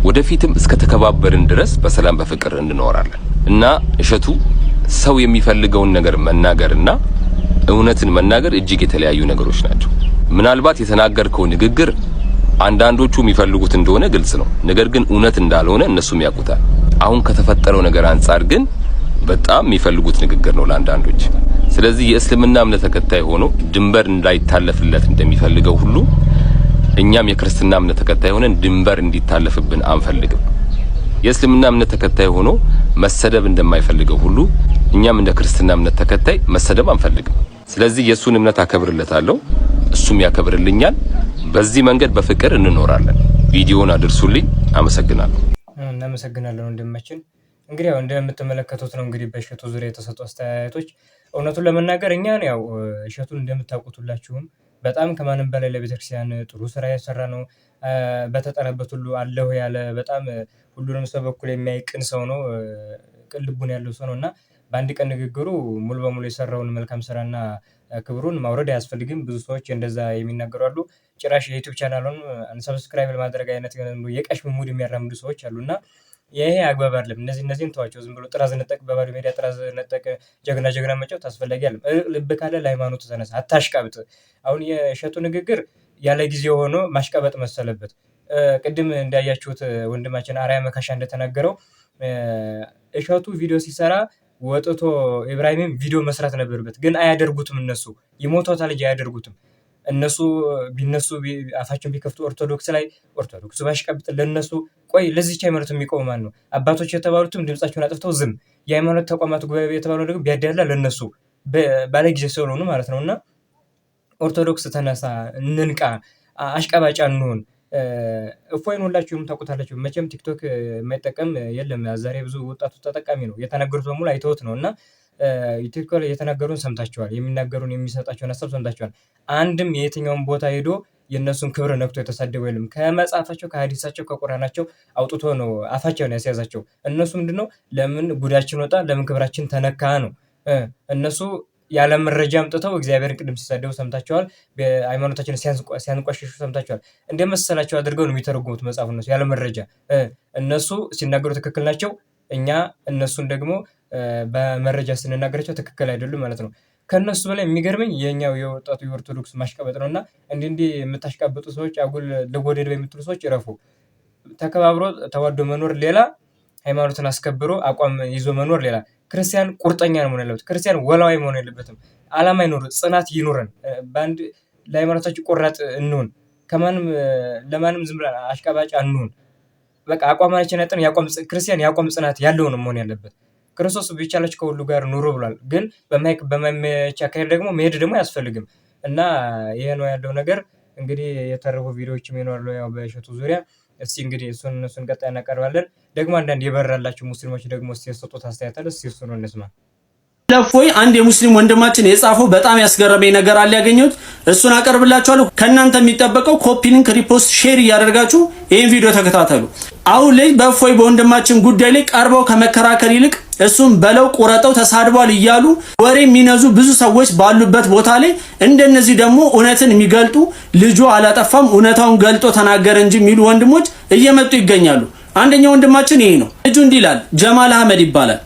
S20: ወደፊትም እስከ ተከባበርን ድረስ በሰላም በፍቅር እንኖራለን። እና እሸቱ፣ ሰው የሚፈልገውን ነገር መናገርና እውነትን መናገር እጅግ የተለያዩ ነገሮች ናቸው። ምናልባት የተናገርከው ንግግር አንዳንዶቹ የሚፈልጉት እንደሆነ ግልጽ ነው። ነገር ግን እውነት እንዳልሆነ እነሱም ያውቁታል። አሁን ከተፈጠረው ነገር አንጻር ግን በጣም የሚፈልጉት ንግግር ነው ለአንዳንዶች። ስለዚህ የእስልምና እምነት ተከታይ ሆኖ ድንበር እንዳይታለፍለት እንደሚፈልገው ሁሉ እኛም የክርስትና እምነት ተከታይ ሆነን ድንበር እንዲታለፍብን አንፈልግም። የእስልምና እምነት ተከታይ ሆኖ መሰደብ እንደማይፈልገው ሁሉ እኛም እንደ ክርስትና እምነት ተከታይ መሰደብ አንፈልግም። ስለዚህ የእሱን እምነት አከብርለታለሁ፣ እሱም ያከብርልኛል። በዚህ መንገድ በፍቅር እንኖራለን። ቪዲዮውን አድርሱልኝ። አመሰግናለሁ።
S5: እናመሰግናለን ወንድማችን። እንግዲህ ያው እንደምትመለከቱት ነው እንግዲህ በእሸቱ ዙሪያ የተሰጡ አስተያየቶች። እውነቱን ለመናገር እኛን ያው እሸቱን እንደምታውቁት ሁላችሁም በጣም ከማንም በላይ ለቤተክርስቲያን ጥሩ ስራ የሰራ ነው። በተጠራበት ሁሉ አለሁ ያለ፣ በጣም ሁሉንም ሰው በኩል የሚያይ ቅን ሰው ነው። ቅን ልቡን ያለው ሰው ነው። እና በአንድ ቀን ንግግሩ ሙሉ በሙሉ የሰራውን መልካም ስራና ክብሩን ማውረድ አያስፈልግም። ብዙ ሰዎች እንደዛ የሚናገሩ አሉ። ጭራሽ የ YouTube ቻናሉን unsubscribe ለማድረግ አይነት የቀሽም mood የሚያራምዱ ሰዎች አሉ። እና ይሄ አግባብ አይደለም። እነዚህን ተዋቸው። ዝም ብሎ ጥራዝ ነጠቅ፣ በባዶ ሜዳ ጥራዝ ነጠቅ ጀግና ጀግና መጫወት አስፈላጊ አይደለም። ልብ ካለ ለሃይማኖቱ ተነሳ፣ አታሽቃብጥ። አሁን የእሸቱ ንግግር ያለ ጊዜ ሆኖ ማሽቃበጥ መሰለበት። ቅድም እንዳያችሁት ወንድማችን አርያ መካሻ እንደተናገረው እሸቱ ቪዲዮ ሲሰራ ወጥቶ ኢብራሂምም ቪዲዮ መስራት ነበረበት። ግን አያደርጉትም። እነሱ ይሞቷታል እንጂ አያደርጉትም። እነሱ ቢነሱ፣ አፋቸውን ቢከፍቱ ኦርቶዶክስ ላይ፣ ኦርቶዶክሱ ባሽቀብጥ ለነሱ፣ ቆይ ለዚች ሃይማኖት የሚቆም ማን ነው? አባቶች የተባሉትም ድምጻቸውን አጥፍተው ዝም። የሃይማኖት ተቋማት ጉባኤ የተባለው ደግሞ ቢያዳላ ለነሱ ባለጊዜ ስለሆኑ ማለት ነው። እና ኦርቶዶክስ ተነሳ፣ እንንቃ፣ አሽቀባጭ አንሁን። እፎይን ሁላችሁም ታውቁታላችሁ። መቼም TikTok የማይጠቀም የለም። ዛሬ ብዙ ወጣቱ ተጠቃሚ ነው። የተናገሩት በሙሉ አይተውት ነው። እና TikTok ላይ የተናገሩን ሰምታችኋል። የሚናገሩን የሚሰጣቸውን ሀሳብ ሰምታችኋል። አንድም የየትኛውን ቦታ ሄዶ የእነሱን ክብር ነክቶ የተሳደበው የለም። ከመጽሐፋቸው፣ ከሀዲሳቸው፣ ከቁራናቸው አውጥቶ ነው አፋቸውን ያስያዛቸው። እነሱ ምንድነው? ለምን ጉዳችን ወጣ፣ ለምን ክብራችን ተነካ ነው። እነሱ ያለ መረጃ አምጥተው እግዚአብሔርን ቅድም ሲሳደቡ ሰምታቸዋል። ሃይማኖታችን ሲያንቋሽሹ ሰምታቸዋል። እንደመሰላቸው አድርገው ነው የሚተረጉሙት መጽሐፉ እነሱ ያለ መረጃ። እነሱ ሲናገሩ ትክክል ናቸው። እኛ እነሱን ደግሞ በመረጃ ስንናገራቸው ትክክል አይደሉም ማለት ነው። ከእነሱ በላይ የሚገርመኝ የኛው የወጣቱ የኦርቶዶክስ ማሽቀበጥ ነው። እና እንዲህ እንዲህ የምታሽቃበጡ ሰዎች፣ አጉል ልጎደድ የምትሉ ሰዎች እረፉ። ተከባብሮ ተዋዶ መኖር ሌላ፣ ሃይማኖትን አስከብሮ አቋም ይዞ መኖር ሌላ። ክርስቲያን ቁርጠኛ ነው መሆን ያለበት። ክርስቲያን ወላዋይ መሆን የለበትም። አላማ ይኖር፣ ጽናት ይኑረን። በአንድ ለሃይማኖታችን ቆራጥ እንሁን። ከማንም ለማንም ዝም ብለን አሽቃባጭ አንሁን። በቃ አቋማችን ያጠን ክርስቲያን የአቋም ጽናት ያለው ነው መሆን ያለበት። ክርስቶስ ቢቻላችሁ ከሁሉ ጋር ኑሩ ብሏል። ግን በማይመች አካሄድ ደግሞ መሄድ ደግሞ አያስፈልግም። እና ይሄ ነው ያለው ነገር። እንግዲህ የተረፉ ቪዲዮዎችም ይኖራሉ ያው በእሸቱ ዙሪያ። እስቲ እንግዲህ እሱን ቀጣይ እናቀርባለን። ደግሞ አንዳንድ የበራላቸው ሙስሊሞች ደግሞ እስቲ የሰጡት አስተያየት አለ። እስቲ እሱን እንስማ።
S17: ለእፎይ አንድ የሙስሊም ወንድማችን የጻፈው በጣም ያስገረመኝ ነገር አለ ያገኘሁት፣ እሱን አቀርብላችኋለሁ። ከእናንተ የሚጠበቀው copy link፣ repost፣ share እያደረጋችሁ ይህን ቪዲዮ ተከታተሉ። አሁን ላይ በእፎይ በወንድማችን ጉዳይ ላይ ቀርበው ከመከራከር ይልቅ እሱም በለው ቁረጠው ተሳድቧል እያሉ ወሬ የሚነዙ ብዙ ሰዎች ባሉበት ቦታ ላይ እንደነዚህ ደግሞ እውነትን የሚገልጡ፣ ልጁ አላጠፋም እውነታውን ገልጦ ተናገረ እንጂ የሚሉ ወንድሞች እየመጡ ይገኛሉ። አንደኛው ወንድማችን ይሄ ነው። ልጁ እንዲህ ይላል። ጀማል አህመድ ይባላል።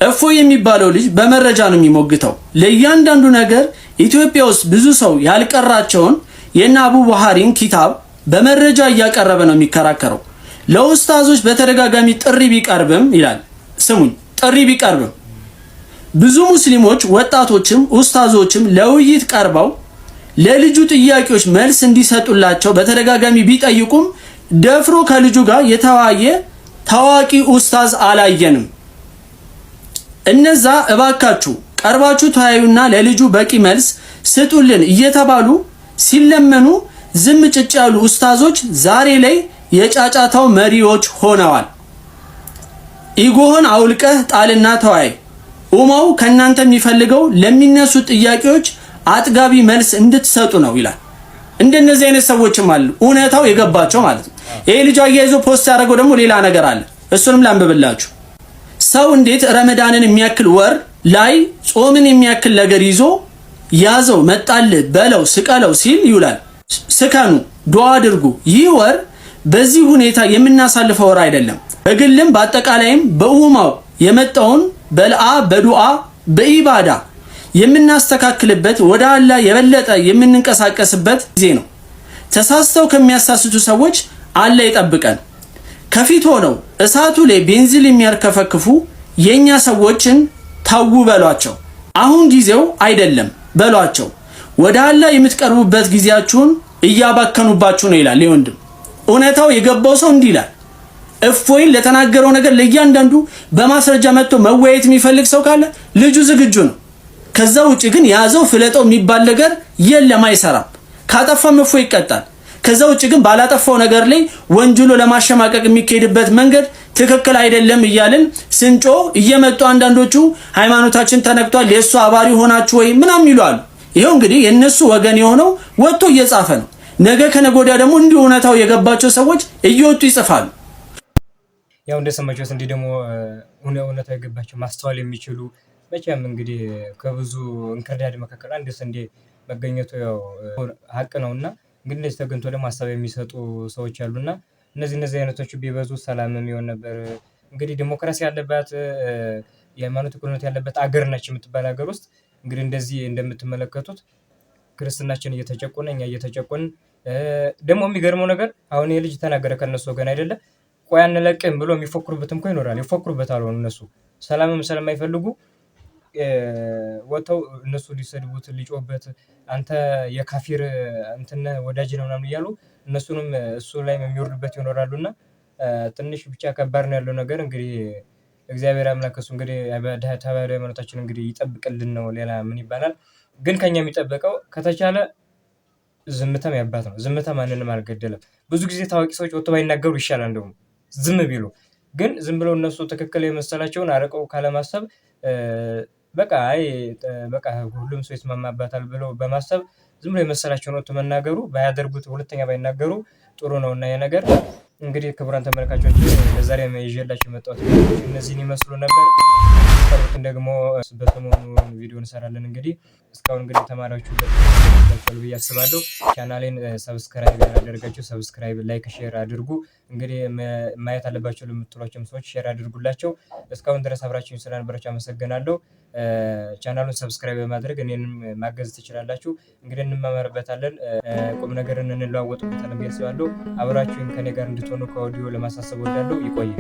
S17: እፎይ የሚባለው ልጅ በመረጃ ነው የሚሞግተው። ለእያንዳንዱ ነገር ኢትዮጵያ ውስጥ ብዙ ሰው ያልቀራቸውን የነ አቡ ቡሃሪን ኪታብ በመረጃ እያቀረበ ነው የሚከራከረው። ለኡስታዞች በተደጋጋሚ ጥሪ ቢቀርብም ይላል፣ ስሙኝ፣ ጥሪ ቢቀርብም ብዙ ሙስሊሞች ወጣቶችም ኡስታዞችም ለውይይት ቀርበው ለልጁ ጥያቄዎች መልስ እንዲሰጡላቸው በተደጋጋሚ ቢጠይቁም ደፍሮ ከልጁ ጋር የተወያየ ታዋቂ ኡስታዝ አላየንም። እነዛ እባካችሁ ቀርባችሁ ተወያዩና ለልጁ በቂ መልስ ስጡልን እየተባሉ ሲለመኑ ዝም ጭጭ ያሉ ኡስታዞች ዛሬ ላይ የጫጫታው መሪዎች ሆነዋል። Ego ህን አውልቀህ ጣልና ተወያይ። ኡማው ከእናንተ የሚፈልገው ለሚነሱ ጥያቄዎች አጥጋቢ መልስ እንድትሰጡ ነው ይላል። እንደነዚህ አይነት ሰዎችም አሉ፣ እውነታው የገባቸው ማለት ነው። ይሄ ልጅ አያይዞ post ያደረገው ደግሞ ሌላ ነገር አለ። እሱንም ላንብብላችሁ። ሰው እንዴት ረመዳንን የሚያክል ወር ላይ ጾምን የሚያክል ነገር ይዞ ያዘው መጣልህ በለው ስቀለው ሲል ይውላል። ስከኑ፣ ዱዓ አድርጉ። ይህ ወር በዚህ ሁኔታ የምናሳልፈው ወር አይደለም። በግልም በአጠቃላይም በኡማው የመጣውን በልአ በዱዓ በኢባዳ የምናስተካክልበት፣ ወደ አላህ የበለጠ የምንንቀሳቀስበት ጊዜ ነው። ተሳስተው ከሚያሳስቱ ሰዎች አላህ ይጠብቀን። ከፊት ሆነው እሳቱ ላይ ቤንዚን የሚያርከፈክፉ የኛ ሰዎችን ተዉ በሏቸው። አሁን ጊዜው አይደለም በሏቸው። ወደ አላህ የምትቀርቡበት ጊዜያችሁን እያባከኑባችሁ ነው ይላል። ወንድም እውነታው የገባው ሰው እንዲህ ይላል። እፎይን ለተናገረው ነገር ለእያንዳንዱ በማስረጃ መጥቶ መወያየት የሚፈልግ ሰው ካለ ልጁ ዝግጁ ነው። ከዛ ውጭ ግን ያዘው ፍለጠው የሚባል ነገር የለም፣ አይሰራም። ካጠፋም እፎይ ይቀጣል። ከዛ ውጭ ግን ባላጠፋው ነገር ላይ ወንጅሎ ለማሸማቀቅ የሚካሄድበት መንገድ ትክክል አይደለም እያልን ስንጮ እየመጡ አንዳንዶቹ ሃይማኖታችን ተነክቷል፣ የእሱ አባሪ ሆናችሁ ወይ ምናምን ይሏሉ። ይኸው እንግዲህ የእነሱ ወገን የሆነው ወጥቶ እየጻፈ ነው። ነገ ከነገ ወዲያ ደግሞ እንዲሁ እውነታው የገባቸው ሰዎች እየወጡ ይጽፋሉ።
S5: ያው እንደሰማችሁት እንዲህ ደግሞ እውነታው የገባቸው ማስተዋል የሚችሉ፣ መቼም እንግዲህ ከብዙ እንክርዳድ መካከል አንድ ስንዴ መገኘቱ ያው ሀቅ ነውና፣ እንግዲህ እንደዚህ ተገኝቶ ደግሞ ሀሳብ የሚሰጡ ሰዎች አሉና እነዚህ አይነቶቹ ቢበዙ ሰላምም ይሆን ነበር። እንግዲህ ዲሞክራሲ ያለባት፣ የሃይማኖት እኩልነት ያለበት አገር ነች የምትባል ሀገር ውስጥ እንግዲህ እንደዚህ እንደምትመለከቱት ክርስትናችን እየተጨቆነ፣ እኛ እየተጨቆን፣ ደግሞ የሚገርመው ነገር አሁን ይሄ ልጅ ተናገረ፣ ከነሱ ወገን አይደለም፣ ቆይ አንለቅም ብሎ የሚፎክሩበትም እኮ ይኖራል። ይፎክሩበታል። አሁን እነሱ ሰላምም ስለማይፈልጉ ወጥተው እነሱ ሊሰድቡት፣ ሊጮህበት፣ አንተ የካፊር እንትን ወዳጅ ነው ምናምን እያሉ እነሱንም እሱ ላይ የሚወርዱበት ይኖራሉ። እና ትንሽ ብቻ ከባድ ነው ያለው ነገር። እንግዲህ እግዚአብሔር አምላክ እሱ እንግዲህ ተዋህዶ ሃይማኖታችን እንግዲህ ይጠብቅልን ነው። ሌላ ምን ይባላል? ግን ከኛ የሚጠበቀው ከተቻለ ዝምታም ያባት ነው። ዝምታ ማንንም አልገደለም። ብዙ ጊዜ ታዋቂ ሰዎች ወጥተው ባይናገሩ ይሻላል፣ እንደውም ዝም ቢሉ። ግን ዝም ብለው እነሱ ትክክል የመሰላቸውን አርቀው ካለማሰብ፣ በቃ አይ በቃ ሁሉም ሰው ይስማማባታል ብለው በማሰብ ዝም ብሎ የመሰላቸውን ወጥቶ መናገሩ ባያደርጉት፣ ሁለተኛ ባይናገሩ ጥሩ ነው። እና ነገር እንግዲህ ክቡራን ተመልካቾች፣ ለዛሬ ይዤላችሁ የመጣሁት እነዚህን ይመስሉ ነበር። ቀሩትን ደግሞ በሰሞኑ ቪዲዮ እንሰራለን። እንግዲህ እስካሁን እንግዲህ ተማሪዎቹ ብዬ አስባለሁ። ቻናሌን subscribe ያላደረጋችሁ subscribe፣ like፣ share አድርጉ። እንግዲህ ማየት አለባቸው ለምትሏቸውም ሰዎች share አድርጉላቸው። እስካሁን ድረስ አብራችሁኝ ስለነበራችሁ አመሰግናለሁ። ቻናሉን subscribe በማድረግ እኔንም ማገዝ ትችላላችሁ። እንግዲህ እንማማርበታለን፣ ቁም ነገርን እንለዋወጥበታለን ብዬ አስባለሁ። አብራችሁኝ ከኔ ጋር እንድትሆኑ ከወዲሁ ለማሳሰብ እወዳለሁ። ይቆይ።